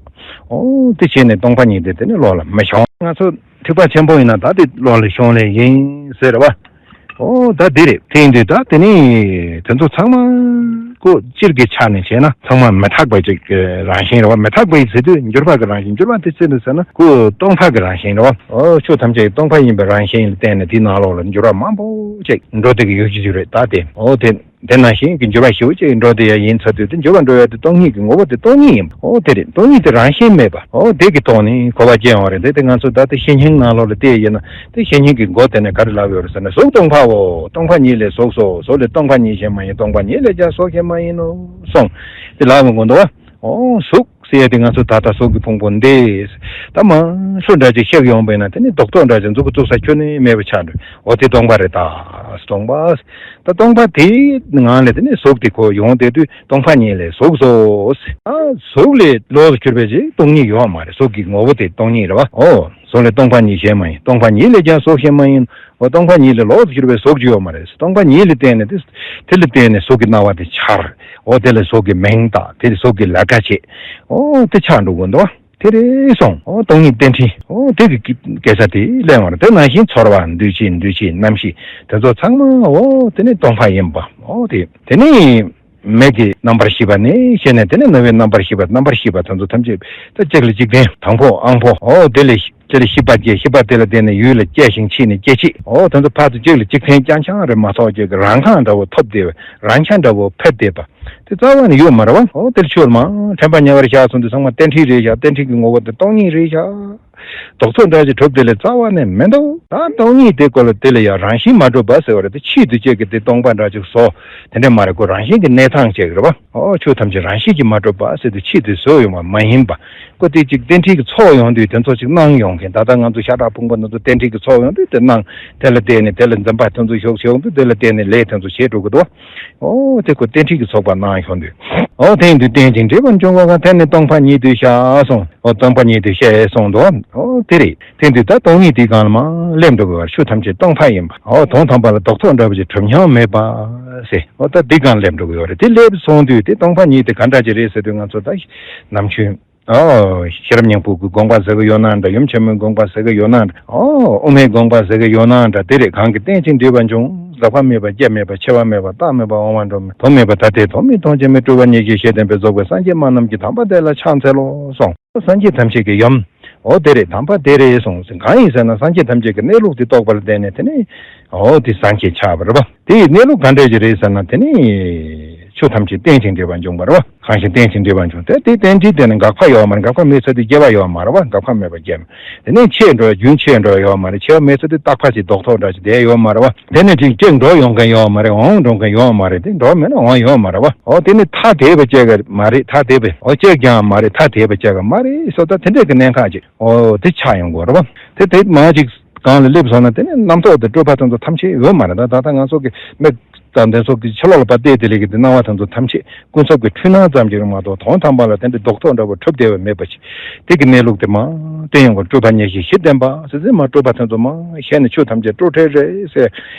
ཨོ་དེ་བྱས་ནས་སྟོང་པ་ཉིད་དེ་དེ་ནི་བློ་ལ་མི་ཤོང་། ང་ཚོ་ཐེག་པ་ཆེན་པོ་ཡིན་ན་ད་དེ་བློ་ལ་ཤོང་ལེ་ཡིན་ཟེར་བ། ཨོ་ད་དེ་རེད། དེ་ཡིན་དུས་ད་དེ་ནི་དེ་ཚོ་ཚང་མ་ཀོ་སྤྱིར་གྱི་ཆ་ནས་བྱས་ན་ཚང་མ་མི་རྟག་པ་ཅིག་གི་རང་བཞིན་རེད་བ། མི་རྟག་པ་ཡིན་ཟེར་དུས་འགྱུར་བ་གི་རང་བཞིན། འགྱུར་བ་དེ་ཚེ་འདི་ཟེར་ན་ཀོ་སྟོང་པ་གི་རང་བཞིན་རེད་བ། ཨོ་ཆོས་ཐམས་ཅད་ཀྱི་སྟོང་པ་ཡིན་པའི་རང་བཞིན་ལ་བརྟེན་ནས་དེའི་ནང་ལོགས་ལ་འགྱུར་བ་མང་པོ་ཅིག་འགྲོ་བསྡད་ཀྱི་ཡོད་ཀྱི་རེད། ད་དེ་ཨོ་དེ། དེ་ནང་བཞིན་གྱི་འགྱུར་བ་ཞེ་པོ་ཅིག་འགྲོ་བསྡད་ཡ་ཡིན་ཚར་དུས་དེ་འགྱུར་བ་འགྲོ་ཡ་དེ་སྟོང་ཉིད་ཀྱི་ངོ་བོ་དེ་སྟོང་ཉིད་ཡིན་པ། ཨོ་དེ་རེད། སྟོང་ཉིད་དེ་རང་བཞིན་མེད་པ། ཨོ་དེ་གི་ཐོག་ནས་གོ་བ་སྐྱེ་ཡོང་བ་རེད། དེ་དེ་ང་ཚོ་ད་ལྟ་བཤེས་གཉེན་ནང་ལོགས་ལ་བལྟས་ཡིན་ན་དེ་བཤེས་གཉེན་གྱི་མགོ་དེ་ནས་ག་རེ་ལབ་ཡོད་རེད་ཟེར་ན། གཟུགས་སྟོང་པའོ། སྟོང་པ་ཉིད་ལས་གཟུགས་སོ། གཟུགས་ལས་སྟོང་པ་ཉིད་གཞན་མ་ཡིན། སྟོང་པ་ཉིད་ལས་ཀྱང་གཟུགས་གཞན་མ་ཡིན་ནོ་གསུངས། དེ་ལབ་ཡོང་གི་འདུག་བ། ཨོ་གཟུགས་ཟེར་ཡ་དེ་ང་ཚོ་ད་ལྟ་གཟུགས་ཀྱི་ཕུང་པོ་འདི་ད་མང་ཤོས་འདྲ་ཅིག་ཤེས་ཡོང་བས་ན་དེ་ནི་རྡོག་རྡོག་འདྲ་ཅིག་མཛུབ་གུ་བཙུགས་ས་ཁྱོན་ནས་མེད་པ་ཆགས་འགྲོ། འོ་དེ་སྟོང་པ་རེད་ད། སྟོང་པ། ད་སྟོང་པ་དེའི་ངང་ལས་དེ་ནི་གཟུགས་དེ་ཁོ་ཡོང་བསྡད་དུས་སྟོང་པ་ཉིད་ལས་གཟུགས་སོ། ཨ་གཟུགས་ལས་ལོགས་སུ་གྱུར་པའི་ཅིག་སྟོང་ཉིད་ཡོད་མ་རེད། གཟུགས་ཀྱི་ངོ་བོ་དེ་སྟོང་ཉིད་རེད་བ། ཨོ་གཟུགས་ལས་སྟོང་པ་ཉིད་གཞན་མ་ཡིན། སྟོང་པ་ཉིད་ལས་ཀྱང་གཟུགས་གཞན་མ་ཡིན། འོ་སྟོང་པ་ཉིད་ལས་ལོགས་སུ་གྱུར་པའི་གཟུགས་ཅིག་ཡོད་མ་རེད། སྟོང་པ་ཉིད་ལ་བརྟེན་ནས་དེ་དེ་ལ་བརྟེན་ནས་གཟུགས་ཀྱི་སྣང་བ་དེ་འཆར། འོ་དེ་ལ་གཟུགས་ཀྱི་མིང་བཏགས། དེ་ལ་གཟུགས་ཀྱི་ལས་ཀ་བྱེད། འོ་དེ་ཆགས་འགྲོ་གི་འདུག་བ། དེ་རེད་སོང་། འོ་སྟོང་ཉིད་རྟེན་འབྲེལ། འོ་དེ་གི་སྐད་ཆ་དེ་གླེང་བ་རེད། དེ་ནང་བཞིན་ཚོར་བ་འདུ་བྱེད་འདུ་བྱེད་རྣམ་ཤེས་དེ་ཚོ་ཚང་མ་འོ་དེ་ནི་སྟོང་པ་ཡིན་པ། འོ་དེ་དེ་ནི། མིག་གི་རྣམ་པར་ཤེས་པ་ནས་བཤད་ནས་དེ་ནས་རྣ་བའི་རྣམ་པར་ཤེས་པ། རྣམ་པར་ཤེས་པ་དེ་ཚོ་ཐམས་ཅད་ད་གཅིག་ལ་གཅིག་བརྟེན། དང་པོ་དབང་པོ། ཨོ་དེ་ལས་དེ་ལས་ཤེས་པ་སྐྱེ། ཤེས་པ་དེ་ལ་བརྟེན་ནས་ཡུལ་ལ་སྐྱེ་ཞིང་འཆི་ནས་སྐྱེ་མཆེད། ཨོ་དེ་ཚོ་ཕར་ཚུར་གཅིག་ལ་གཅིག་འཐེན་རྐྱང་རྐྱང་རེད་མ་གཏོགས་ཅིག་རང་རྐང་འདྲ་བོ་ཐོབ་བསྡད་པ། རང་རྐྱང་འདྲ་བོ་ཕེབས་བསྡད་པ་དེ་རྩ་བ་ནས་ཡོད་མ་རེད་བ། ཨོ་དེ་ལ་ཆོས་མང་དྲན་པ་ཉེ་བར་བཞག་སོང་དུས་ཚང་མ་རྟེན་འབྲེལ་རེད་བཞག་རྟེན་འབྲེལ་གྱི་ངོ་བོ་དེ་སྟོང་ཉིད་རེད་བཞག་རྡོག་རྡོག་འདྲ་ཅིག་གྲུབ་དེ་ལས་རྩ་བ་ནས་མི་འདུག་ད་སྟོང་ཉིད་དེ་སྐོར་ལ་དེ་ལ་ཡང་རང་བཞིན་མ་གྲུབ་པ་ཟེར་བ་རེད། དེ་ཆེད་དུ་བཅས་ཀྱི་དེ་སྟོང་པ་འདྲ་ཅིག་བཟོ། དེ་འདྲ་མ་རེད། ཁོ་རང་བཞིན་གྱི་གནས་སྟངས་ཅིག་རེད་བ། ཨོ་ཆོས་ཐམས་ཅད་རང་བཞིན་གྱིས་མ་གྲུབ་པ་ཟེར་དུས་ཆེད་དུ་བཟོས་ཡོང་བ་མ་ཡིན་པ། ཁོ་དེ་ཅིག་རྟེན་འབྲེལ་གྱི་ཚོགས་ཡོང་དུས་དེ་ཚོ་ཅིག་གནང་ཡོང་མཁན། ད་ལྟ་ང་ཚོ་ཤ་ཁྲག་ཕུང་པོ་འདི་ཚོ་རྟེན་འབྲེལ་གྱི་ཚོགས་ཡོང་དུས་དེ་གནང་། དེ་ལ་བརྟེན་ནས་དེ་ལ་འཛིན་པ་དེ་ཚོ་ཞུགས་ཡོང་དུས་དེ་ལ་བརྟེན་ནས་ལས་དེ་ཚོ་བྱེད་འགྲོ་གི་འདུག་ཨོ་དེ་ཁོ་རྟེན་འབྲེལ་གྱི་ཚོགས་པ་གནང་ཡོང་དུས། ཨོ་དེ་ཡིན་དུས་རྟེན་ཅིང་འབྲེལ་པར་འབྱུང་བ་གང་། དེ་ནི་སྟོང་པ་ཉིད་དུ་ཤར་གསུངས། ཨོ་སྟོང་པ་ཉིད་དུ་ཤར་གསུངས་འདུག་ཨོ་དེ་རེད། དེ་ཡིན་དུས་ད་སྟོང་ཉིད་དེའི་སྒང་ལ་མར་སླེབས་འགྲོ་དགོས་པར་ཆོས་ཐམས་ཅད་སྟོང་པ་ཡིན་པ། ཨོ་དོན་དམ་པ་ལ་རྡོག་རྡོག་འདྲ་བོ་ཅིག་གྲུབ་མྱོང་མེད་པ་ཟེར། ཨོ་ད་འདི་སྒང་སླེབས་འགྲོ་གི་ཡོད་རེད། དེ་སླེབས་སོང་དུས་དེ་སྟོང་པ་ཉིད་དེ་ག་འདྲ་ཅིག་རེད་ཟེར་དུས་ང་ཚོ་ད་ནམ་རྒྱུན། ཨོ། ཤེས་རབ་སྙིང་པོ་གི་དགོངས་པ་ཟེར་གི་ཡོད་ན་འདྲ། ཡུམ་ཆེན་མོའི་དགོངས་པ་ཟེར་གི་ཡོད་ན་འདྲ། ཨོ། དབུ་མའི་དགོངས་པ་ཟེར་གི་ཡོད་ན་འདྲ། དེ་རེད། གང་གིས་རྟེན་ཅིང་འབྲེལ་པར་འབྱུང་། འགག་པ་མེད་པ་སྐྱེ་མེད་པ་འཆི་བ་མེད་པ་རྟག་མེད་པ་འོང་བ་འགྲོ་མེད་དུ་མེད་པ་ད་ལྟའི་དུ་མས་མཐོང་བྱེད་མེད་སྤྲུལ་པ་ཉིད་ཀྱིས་ཞེས་བསྟན་པའི་རྫོགས་པའི་སངས་རྒྱས་སྨྲ་རྣམས་ཀྱི་དམ་པ་དེ་ལ་ཕྱག་འཚལ་ལོ་གསུངས། སངས་རྒྱས་ཐམས་ཅད་ཀྱི་ཡུམ། ཨོ་དེ་རེད། དམ་པ་དེ་རེད་གསུངས། གང་ཡིན་ཟེར་ན་སངས་རྒྱས་ཐམས་ཅད་ཀྱི་གནས་ལུགས་དེ་རྟོགས་པ་ལ་བརྟེན་ནས་དེ་ནི། ཨོ་དེ་སངས་རྒྱས་ཆགས་པ་རེད་པ། དེ་ཡི་གནས་ལུགས་ག་འདྲ་ཞིག་རེད་ཟེར་ན་དེ་ནི། ཆོས་ཐམས་ཅད་རྟེན་ཅིང་འབྲེལ་པར་འབྱུང་བ་རེད་པ། གང་ཞིག་རྟེན་ཅིང་འབྲེལ་པར་འབྱུང་། དེ་དེ་རྟེན་འབྲེལ་དེ་ནི་འགག་པ་ཡོད་མ་རེད། འགག་པ་མེད་ཚེ་དེ་སྐྱེ་བ་ཡོད་མ་རེད་པ། འགག་པ་མེད་པ་སྐྱེ་མེད། དེ་ནི་ཆད་འགྲོ་རྒྱུན་ཆད་འགྲོ་ཡོད་མ་རེད། ཆད་པ་མེད་ཚེ་དེ་རྟག་པ་ཞིག་རྡོག་རྡོག་འདྲ་ཞིག་བསྡད་ཡོད་མ་རེད་པ། དེ་ནི་ཅིག་ཅིག་འགྲོ་ཡོང་མཁན་ཡོད་མ་རེད། འོང་འགྲོ་མཁན་ཡོད་མ་རེད། དེ་འགྲོ་མེད་ན་འོང་ཡོད་མ་རེད་པ། ཨོ་དེ་ནི་ཐ་དད་པ་ཅིག་གི་མ་རེད། ཐ་དད་པ་ཨོ་ཅིག་ཀྱང་མ་རེད། ཐ་དད་པ་ཅིག་གི་མ་རེད། སོ་ད་དེ་འདྲ་གི་གནས་ཁག་ཅིག་ཨོ་དེ་ཆགས་ཡོང་གི་རེད་པ། དེ་དེ་མ་ཅིག་གང་ལ་སླེབས་སོང་ན་དེ་ནི་རྣམ་རྟོག་དང་སྤྲོས་པ་དེ་ཚོ་ཐམས་ཅད་ཡོད་མ་རེད། ད་ད་ལྟ་ང་ཚོ་གི་མིག་དང་དེ་ཚོ་གི་ཕྱི་ལོགས་ལ་ཕར་བལྟས་དེ་ལས་ཀྱི་དེ་སྣང་བ་དེ་ཚོ་ཐམས་ཅད་ཀུན་རྫོབ་ཀྱི་འཁྲུལ་སྣང་ཙམ་ཅིག་རེད་མ་གཏོགས་དོན་དམ་པ་ལ་དེ་འདྲའི་རྡོག་རྡོག་འདྲ་བོ་གྲུབ་བསྡད་པ་མེད་པ་ཞིག་དེ་གི་གནས་ལུགས་དེ་མ་ བསྟན་ཡོང་གི་སྤྲུལ་པ་ཉེར་བཞི་བཞི་ལྡན་པ་ཟེར་ཟེར་མ་སྤྲུལ་པ་དེ་ཚོ་མ་ཤེས་ནས་ཆོས་ཐམས་ཅད་སྤྲོས་བྲལ་རེད་ཟེར།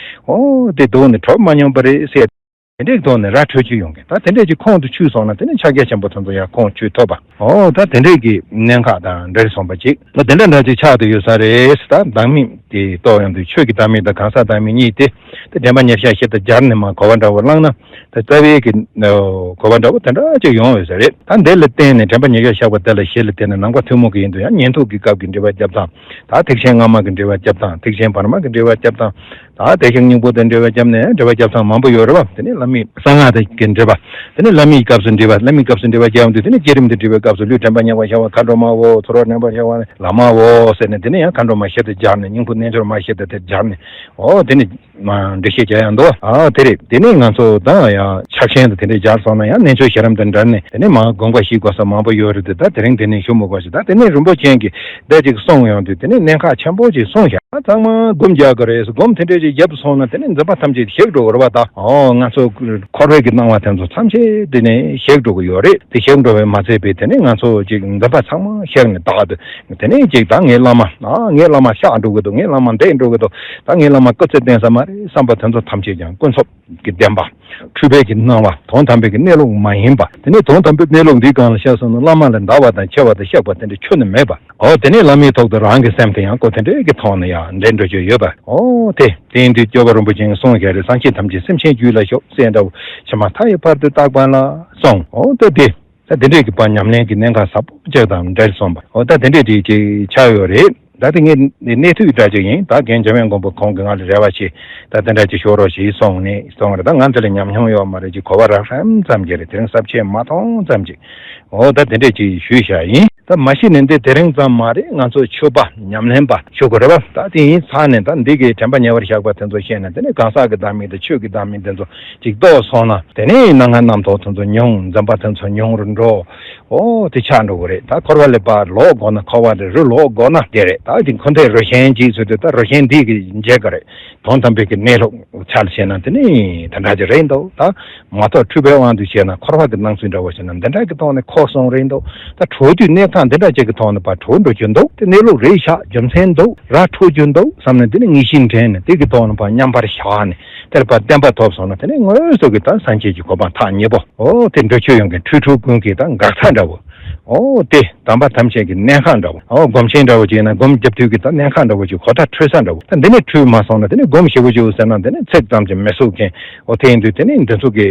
འོ་དེ་དུག་ནི་གྲོགས་མ་མཉམ་པ་རེད་ཟེར། དེ་འདྲའི་ཐོག་ནས་ར་འཕྲོད་རྒྱུ་ཡོང་གི། ད་དེ་འདྲས་ཀྱི་ཁོང་དུ་ཆུད་སོང་ན་དེ་ནི་ཕྱག་རྒྱ་ཆེན་པོ་དེ་ཚོ་ཡང་ཁོང་ཆུད་ཐུབ་པ། འོ་ད་དེ་འདྲས་ཀྱི་གནད་འགག་དང་འབྲེལ་སོང་པ་ཅིག་ལ་དེ་འདྲ་འདྲ་ཅིག་ཆགས་བསྡད་ཡོད་ས་རེད། ད་བདག་མེད་དེ་རྟོགས་ཡོང་དུས་ཆོས་ཀྱི་བདག་མེད་དང་གང་ཟག་བདག་མེད་གཉིས་དེ། དེ་དྲན་པ་ཉེར་བཞག་བཞི་དང་སྦྱར་ནས་མ་གོ་བ་འདྲ་བོ་བླངས་ན། ད་རྩ་བའི་གི་གོ་བ་འདྲ་བོ་དེ་འདྲ་ཅིག་ཡོང་འོས་ས་རེད། ད་འདི་ལ་བརྟེན་ནས་དྲན་པ་ཉེར་བཞག་བཞག་པ་དེ་ལ་བཞི་ལ་བརྟེན་ནས་ནང་པ་ཐུན་མོང་གི་ཡིན་དུས་ཡང་ཉན་ཐོས་ཀྱི་སྐབས་ཀྱི་འགྲེལ་པ་རྒྱབ་སྟངས། ད་ཐེག་ཆེན་སྔ་མ་གི་འགྲེལ་པ་རྒྱབ་སྟངས། ཐེག་ཆེན་བར་མ་གི་འགྲེལ་པ་རྒྱབ་སྟངས། ད་དེ་བཞིན་སྙིང་པོ་དེ་འགྲེལ་པ་བརྒྱབ་ནས་འགྲེལ་པ་རྒྱབ་སྟངས་མང་པོ་ཡོད་རེད་བ། དེ་ནས་བླ་མེད་གསང་སྔགས་དེ་གི་འགྲེལ་པ། དེ་ནས་བླ་མེད་སྐབས་སུ་འགྲེལ་པ། བླ་མེད་སྐབས་སུ་འགྲེལ་པ་རྒྱབ་ཡོང་དུས་དེ་ནས་བསྐྱེད་རིམ་དེ་འགྲེལ་པའི་སྐབས་སུ་ལུས་དྲན་པ་ཉེ་བར་ཤར་བ། མཁའ་འགྲོ་མའོ། ཚོར་བ་དྲན་པར་ཤར་བ། བླ་མའོ་ཟེར་ནས་དེ་ནས་ཡང་མཁའ་འགྲོ་མ་བཞི་དེ་སྦྱར་ནས། སྙིང་པོ་རྣལ་འབྱོར་མ་བཞི་དེ་དེ་སྦྱར་ནས། འོ་དེ་ནས་མ་འགྲེལ་བཤད་བྱ་ཡང་འདུག་ཨ་དེ་རེད། དེ་ནས་ང་ཚོ་ད་ཡང་ཕྱག་ཆེན་དུ་དེ་འདྲས་སྦྱར་སོང་ན་ཡང་རྣལ་འབྱོར་ཤེས་རབ་དང་འབྲེལ་ནས་དེ་ནས་མ་སྒོམ་པ་ཞིག་དགོས་ས་མང་པོ་ཡོད་རེད་དེ། ད་དེ་རིང་དེ་ནས་ཞུ་མི་དགོས་ཤིག་ད་དེ་ནས་རིན་པོ་ཆེན་གྱིས་ད་ཅིག་གསུངས་ཡོང་དུས་དེ་ནས་གནད་འགག་ཆེན་པོ་ཅིག་གསུངས་ཤག་ཨ་ཚང་མ་སྒོམ་རྒྱག་གི་རེད། སྒོམ་དེ་འདྲས་ཅིག་བརྒྱབ་སོང་ན་དེ་ནས་འཛིན་པ་ཐམས་ཅད་ཞིག་འགྲོ་གི་རེད་བ། ད་ཨོ་ང་ཚོ་འཁོར་བའི་གི་སྣང་བ་དེ་ཚོ་ཐམས་ཅད་དེ་ནས་ཞིག་འགྲོ་གི་ཡོད་རེད། དེ་ཞིག་འགྲོ་བས་མ་ཚད་པའི་དེ་ནས་ང་ཚོ་ཅིག་འཛིན་པ་ཚང་མ་ཞིག་ནས་དག་དུས། དེ་ནས་ཅིག་ད་ངའི་བླ་མ། ཨ་ངའི་བླ་མ་གཤགས་འགྲོ་གི་འདུག་ངའི་བླ་མ་འདས་འགྲོ་གི་འདུག་ད་ངའི་བླ་མ་སྐུ་ཚེ་བརྟན་ས་མ་རེད་བསམ་པ་དེ་ཚོ་ཐམས་ཅད་ཀྱང་ཀུན་རྫོབ་ཀྱི་བདེན་པ། འཁྲུལ་པའི་གི་སྣང་བ། དོན་དམ་པའི་གི་གནས་ལུགས་མ་ཡིན་པ། དེ་ནས་དོན་དམ་པའི་གནས་ལུགས་འདིའི་སྒང་ལ་བཤད་སོང་ན་བླ་མ་ལས་འདའ་བ་དང་ཆེ་བ་དང་གཤེགས་པ་དེ་འདྲ་ཁྱོན་ནས་མེད་པ། འོ་དེ་ནས་བླ་མའི་ཐོག་ཏུ་རང་གི་སེམས་དེ་ཡང་ཁོ་དེ་འདྲའི་གི་ཐོག་ནས་ཡང་འདྲེན་འགྲོ་རྒྱུ་ཡོད་པ། འོ་དེ་དེ་ཡིན་དུས་སྐྱོབ་པ་རིན་པོ་ཆེས་གསུངས་ཡོད་རེད། སངས་རྒྱས་ཐམས་ཅད་སེམས་ཅན་རྒྱུད་ལ་ཞོག་ཟེར་འདྲ་བོ། ཕྱི་མ་མཐའ་ཡས་བར་དུ་རྟག་པ་ལ་གསུངས། འོ་ད་དེ། ད་དེ་འདྲས་ཀྱི་བར་ཉམས་ལེན་གྱི་གནད་འགག་ཟབ་པོ་ཅིག་དང་འབྲེལ་སོང་པ། འོ་ད་དེ་འདྲས་ཅིག་ཅིག་ཆགས་ཡོད་རེད། ད་དེ་ངས་གནས་ཚུལ་འདྲ་ཅིག་ཡིན། ད་རྒན་འཇམ་དབྱངས་མགོན་པོ་ཁོང་གིས་ང་ལ་རེ་བ་བྱས། ད་དེ་འདྲ་ཅིག་ཤོག་རོགས་ཞེས་གསུངས་ནས་གསུངས་རེད། ད་ང་དེ་ལ་ཉམས་མྱོང་ཡོད་མ་རེད། ཅིག་གོ་བ་རག་ཧྲམ་ཙམ་ཅིག་རེད། དེ་རིང་ས་བཅད་མ་མཐོང་ཙམ་ཅིག་འོ་ད་དེ་འདྲས་ཅིག་ཞུས་བཞག་ཡིན། ད་མ་གཞི་ནས་འདི་དེ་རིང་ཙམ་མ་རེད། ང་ཚོ་ཆོས་པ་ཉམས་ལེན་པ་ཞུ་དགོས་རེད་པ། ད་དེ་ཡིན་ཚར་ནས་ད་འདི་གི་དྲན་པ་ཉེ་བར་བཞག་པ་དེ་ཚོ་ཤེས་ནས། དེ་ནས་གང་ཟག་གི་བདག་མེད་དང་ཆོས་ཀྱི་བདག་མེད་དེ་ཚོ་ཅིག་རྟོགས་སོང་ན། དེ་ནས་སྣང་ངན་རྣམ་རྟོག་དེ་ཚོ་ཉུང་། འཛིན་པ་དེ་ཚོ་ཉུང་རུ་འགྲོ། འོ་དེ་ཆགས་འགྲོ་གི་རེད། ད་འཁོར་བ་ལས་ཕར་ལོག་དགོས་ན། འཁོར་བ་ལས་རུ་ལོག་དགོས་ན་དེ་རེད། ད་དེ་འཁོར་འདས་རུ་ཤན་གྱིས་ཟེར་དུས་ད་རུ་ཤན་འདི་གིས་འབྱེད་གི་རེད། དོན་དམ་པའི་གི་གནས་ལུགས་ཆ་ལ་བྱས་ན་དེ་ནི་དེ་འདྲ་ཅིག་རེད་འདུག་ད་མ་གཏོགས་འཁྲུལ་པའི་དབང་དུ་བྱས་ན་འཁོར་བ་གི་སྣང་ཚུལ་འདྲ་བོ་ཞིག་ན་འདི་འདྲ་གི་ཐོག་ནས་འཁོར་སོང་རེད་འདུག་ད་གྲོལ་དུས་གནས་སྟངས་འདི་འདྲ་ཅིག་གི་ཐོག་ནས་ཕར་གྲོལ་འགྲོ་རྒྱུ་འདུག་དེ་གནས་ལུགས་རེད་ཤག་རྒྱུ་མཚན་འདུག་ར་འཕྲོད་རྒྱུ་འདུག་བསམ་ནས་དེ་ནི་ངེས་ཤེས་དྲན་ནས་དེ་གི་ཐོག་ནས་ཕར་མཉམ་པར་བཞག་ནས། དེར་ཕར་བརྟན་པ་ཐོབ་སོང་ན་དེ་ནས་དངོས་སུ་གི་ད་སངས་རྒྱས་ཀྱི་གོ་འཕང་ཐག་ཉེ་པོ། འོ་དེ་འགྲོ་ཆོས་ཡོངས་ཀྱི་འཁྲུལ་འཁྲུལ་ཀུན་གྱི་ད་འགག་ས་འདྲ་བོ། འོ་དེ་དམ་པ་ཐམས་ཅད་ཀྱི་གནས་ཁང་འདྲ་བོ། འོ་སྒོམ་ཆེན་འདྲ་བོ་བྱས་ན་སྒོམ་རྒྱབ་དུས་ཀྱི་ད་གནས་ཁང་འདྲ་བོ་ཅིག་གོ་ཐག་འཁྲུལ་ས་འདྲ་བོ། ད་འདི་ནས་འཁྲུལ་མ་སོང་ན་དེ་ནས་སྒོམ་ཞེ་པོ་ཅིག་ཟེར་ན་དེ་ནས་ཚིག་ཙམ་གྱིས་མི་ཚུགས་མཁན། འོ་དེ་ཡིན་དུས་དེ་ནས་འདི་ཚོ་གི་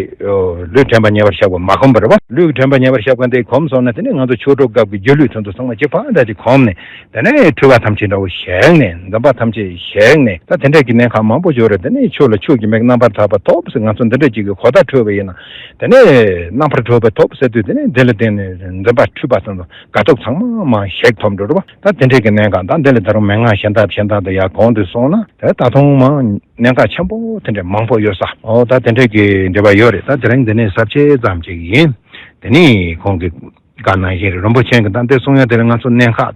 ལུས་དྲན་པ་ཉེ་བར་བཞག་པ་མ་གོམས་པ་རེད་བ། ལུས་དྲན་པ་ཉེ་བར་བཞག་པ་འདི་གོམས་སོང་ན་དེ་ནས་ང་ཚོ་ཆོས་གྲོགས་སྐབས་ཀྱི་སྒྱུ་ལུས་དེ་ཚོ་ཚང་མ་གཅིག་པ་འདྲ་ཅིག་གོམས་ནས། དེ་ནས་འཁྲུལ་པ་ཐམས་ཅད་འདྲ་བོ་ཞིག་ནས། འཛིན་པ་ཐམས་ཅད་ཞིག་ནས། ད་དེ་འདྲ་གི་གནད་འགག་མང་པོ་ཡོད་རེད། དེ་ནས་ཆོས་ལ་ཆོས་ཀྱི་མིག་རྣམ་པར་དག་པ་ཐོབ་ཟེར། ང་ཚོ་འདི་འདྲ་ཅིག་གི་གོ་བརྡ་འཕྲོད་པ་ཡིན་ན། དེ་ནས་རྣམ་པར་གྲོལ་བ་ཐོབ་ཟེར་དུས་དེ་ནས་འདི་ལ་བརྟེན་ནས་འཛིན་པ་འཁྲུལ་པ་ཚང་དགག་ཐོབ་ཚང་མ་མ་ཞིག་ཐོབ་འགྲོ་རེད་བ། ད་དེ་འདྲ་གི་གནད་འགག་ད་འདི་ལ་ད་རུང་མན་ངག་གཞན་དག་གཞན་དག་ཏུ་ཡར་གོང་དུ་སོང་ན་དེ་ད་དུང་མང་གནད་འགག་ཆེན་པོ་དེ་འདྲ་མང་པོ་ཡོད་ས། འོ་ད་དེ་འདྲ་གི་འབྲེལ་བ་ཡོད་རེད། ད་དེ་རིང་འདི་ནས་ས་བཅད་ཙམ་ཅིག་ཡིན། དེ་ནས་ཁོང་གི་ག་ནང་བཞིན་རེད། རིན་པོ་ཆེ་གི་ད་འདི་གསུང་ཡ་དེ་ལ་ང་ཚོ་གནད་འགག་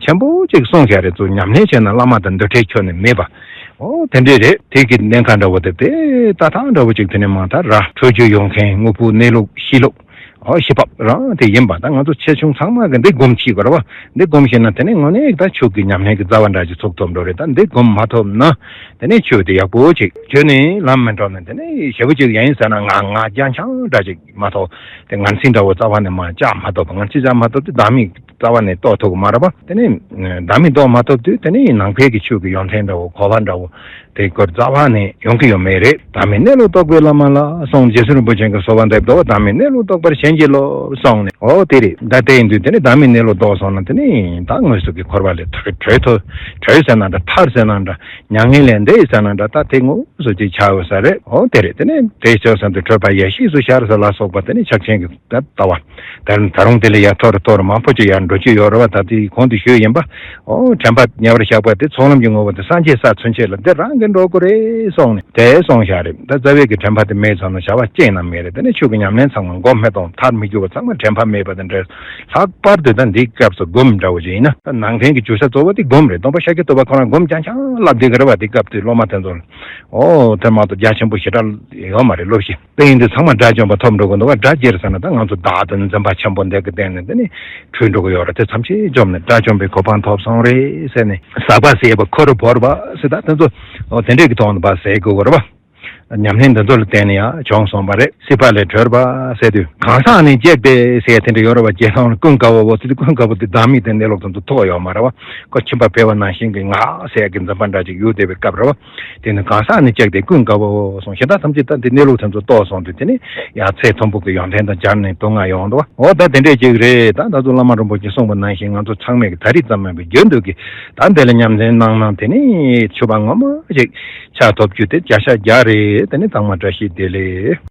ཆེན་པོ་ཅིག་གསུངས་བཞག་རེད། ཚུར་ཉམས་ལེན་བྱས་ན་བླ་མ་དང་འདུལ་བྲལ་ཁྱོན་ནས་མེད་པ། འོ་དེ་འདྲས་རེད། དེ་གི་གནད་འགག་འདྲ་བོ་དེ་དེ་ལྟ་སྟངས་འདྲ་བོ་ཅིག་དེ་ནས་མ་ད་ར་འཕྲོད་རྒྱུ་ཡོང་མཁན་དངོས་པོ་གནས་ལུགས་གཤིས་ལུགས། འོ་གཤིས་བབ་རང་དེ་ཡིན་པ། ད་ང་ཚོ་ཆེ་ཆུང་ཚང་མ་གི་འདི་སྒོམ་བྱེད་དགོས་རེད་བ། འདི་སྒོམ་ཤེས་ན་དེ་ནས་དངོས་གནས་ད་ཆོས་ཀྱི་ཉམས་ལེན་གྱི་རྩ་བ་འདྲ་ཅིག་ཚུགས་ཐུབ་འགྲོ་རེད། ད་འདི་སྒོམ་མ་ཐུབ་ན་དེ་ནས་ཆོས་དེ་ཡག་པོ་ཅིག་ཁྱོན་ནས་ལམ་མི་འགྲོ་ན་དེ་ནས་ཞེ་པོ་ཅིག་ཡིན་ཟེར་ན་ང་ང་རྐྱང་རྐྱང་འདྲ་ཅིག་མ་གཏོགས། དེ་ངར་འཛིན་འདྲ་བོ་རྩ་བ་ནས་མ་བཅག་མ་ཐུབ་པ། ངར་འཛིན་བཅག་མ་ཐུབ་དུས་བདག་མེད་རྩ་བ་ནས་རྟོགས་ཐུབ་ཀྱི་མ་རེད་པ། དེ་ནས་བདག་མེད་རྟོགས་མ་ཐུབ་དུས་དེ་ནས་ནང་པའི་གི་ཆོས་ཀྱི་ཡོན་ཏན་འདྲ་བོ་གོ་བ་འདྲ་བོ་དེ་སྐོར་རྩ་བ་ནས་ཡོང་གི་ཡོད་མེད་རེད། བདག་མེད་གནས་ལུགས་རྟོགས་པའི་བླ་མ་ལ་གསུངས། རྗེ་བཙུན་རིན་པོ་ཆེ་གི་གསོལ་བ་འདེབས་འདུག་བདག་མེད་གནས་ལུགས་རྟོགས་པར་གཞན་གྱིས་སློབ་གསུངས་ནས། འོ་དེ་རེད། ད་དེ་ཡིན་དུས་དེ་ནས་བདག་མེད་གནས་ལུགས་རྟོགས་སོང་ན་དེ་ནས་ད་དངོས་སུ་གི་འཁོར་བ་ལས་ཐར་གྲོལ་ཐུབ། གྲོལ་ཟེར་ན་འདྲ། ཐར་ཟེར་ན་འདྲ། མྱ་ངན་ལས་འདས་ཟེར་ན་འདྲ། ད་དེ་དངོས་སུ་ཅིག་ཆགས་ཡོད་ས་རེད། འོ་དེ་རེད། དེ་ནས་དེ་ཆོས་གསུམ་དུ་གྲོལ་བ་ཡེ་ཤེས་སུ་ཤར་ཟེར་ལ་སོགས་པ་དེ་ནི་ཕྱག་ཆེན་གྱི་ད་ལྟ་བ། ད་ད་རུང་དེ་ལས་ཡར་མཐོ་རུ་མཐོ་རུ་མང་པོ་ཅིག་ཡར་འགྲོ་རྒྱུ་ཡོད་རེད་བ། ད་དེ་གོང་དུ་ཞུས་ཡིན་པ། འོ་དྲན་པ་ཉེ་བར་བཞག་པ་དེ་ཚོགས་ལམ་གྱི་ངོ་བོ་དེ་སངས་རྒྱས་ས་ཚུན་ཆད་ལ་འདི་རང་གིས་འགྲོ་དགོས་རེད་གསུངས་ནས་དེ་གསུངས་བཞག་རེད། ད་རྩ་བའི་གི་དྲན་པ་དེ་མེད་ཙང་ན་བྱ་བ་གཅིག་ན་མེད་རེད། དེ་ནི་ཆོས་ཀྱི་ཉམས་ལེན་ཚང་མ་མགོ་མེད་དང་མཐར་མི་འགྱུར་བ་ཚང་མ་དྲན་པ་མེད་པ་དང་འདྲ། ལྷག་པར་དུ་ད་འདིའི་སྐབས་སུ་སྒོམ་འདྲ་བོ་ཅིག་ཡིན་ན། ད་ནང་བསྟན་གྱི་བརྗོད་བྱ་གཙོ་བོ་དེ་སྒོམ་རེད། སྟོན་པ་ཤཱཀྱ་ཐུབ་པ་ཁོ་རང་སྒོམ་རྐྱང་རྐྱང་བསླབ་བསྡད་ཀྱི་རེད་བ། དེ་སྐབས་དེ་སློབ་མ་དེ་ཚོ་ལ། ཨོ་དེ་མ་གཏོགས་རྒྱ་ཆེན་པོ་ཞེ་དྲག་ཡོད་མ་རེད་སློབ་གཞི། དེ་ཡིན་དུས་ཚང་མ་དགྲ་བཅོམ་པ་ཐོབ་འགྲོ་གི་འདུག་བ། དགྲ་བཅོམ་ཟེར་ན་ད་ང་ཚོ་བདག་དང་འཛིན་པ་ཆེན་པོ་འདི་གི་སྟེང་ནས་དེ་ནི་འཁྲུལ་འགྲོ་གི། ཡོད་རེད། དེ་ཐམས་ཅད་འཇོམས་ནས་དགྲ་བཅོམ་པའི་གོ་འཕང་ཐོབ་སོང་རེད་ཟེར་ནས། ཟག་པ་ཟད་པ་འཁོར་བོར་བ་ཟེར། ད་དེ་ཚོ་འོ་དེ་འདྲས་ཀྱི་ཐོག་ནས་ཕར་ཟེར་དགོས་རེད་པ། ཉམས་ལེན་འདི་ཚོ་ལ་བརྟེན་ནས་ཡང་བྱུང་སོང་བ་རེད། སྲིད་པ་ལས་གྲོལ་བ་ཟེར་དུས་གང་ཟག་ནི་གཅིག་སྟེ་ཟེར་དེ་འདྲ་ཡོད་རེད་པ། རྗེས་ལ་ཀུན་དགའ་བོ་ཟེར་དུས་ཀུན་དགའ་བོ་དེ་བདག་མེད་དེ་གནས་ལུགས་དེ་ཚོ་ཐོགས་ཡོད་མ་རེད་པ། ཁོ་ཁྱིམ་པ་ཕལ་བ་ནང་བཞིན་གྱི་ངག་ཟེར་གྱི་འཛིན་པ་འདྲ་ཅིག་ཡོད་བསྡད་པའི་སྐབས་རེད་པ། དེ་ནི་གང་ཟག་ནི་གཅིག་སྟེ་ཀུན་དགའ་བོ་གསུངས། གཞན་དག་ཐམས་ཅད་ད་འདི་གནས་ལུགས་དེ་ཚོ་རྟོགས་སོང་དུས་དེ་ནི་ཡང་ཚེ་མཐོན་པོ་གི་ཡོན་ཏན་དང་སྦྱར་ནས་སྡུག་བསྔལ་ཡོང་འདུག་པ། འོ་ད་དེ་འདྲས་ཅིག་རེད། ད་ད་ཚོ་བླ་མ་རིན་པོ་ཆེ་གསུངས་པ་ནང་བཞིན་ང་ཚོ་ཚང་མས་ཀྱི་ད་རེས་ཙམ་མིན་པའི་རྒྱུན་དུ་གི་ད་འདི་ལ་ཉམས་ལེན་གནང་ན་དེ་ནི་ཆོས་པ་ངོ་མ་ཞིག་ཆགས་ཐུབ་རྒྱུ་དེ་བརྒྱ་ཆ་བརྒྱ་རེད། དེ་ནི་ཚང་མ་བཀྲ་ཤིས་བདེ་ལེགས།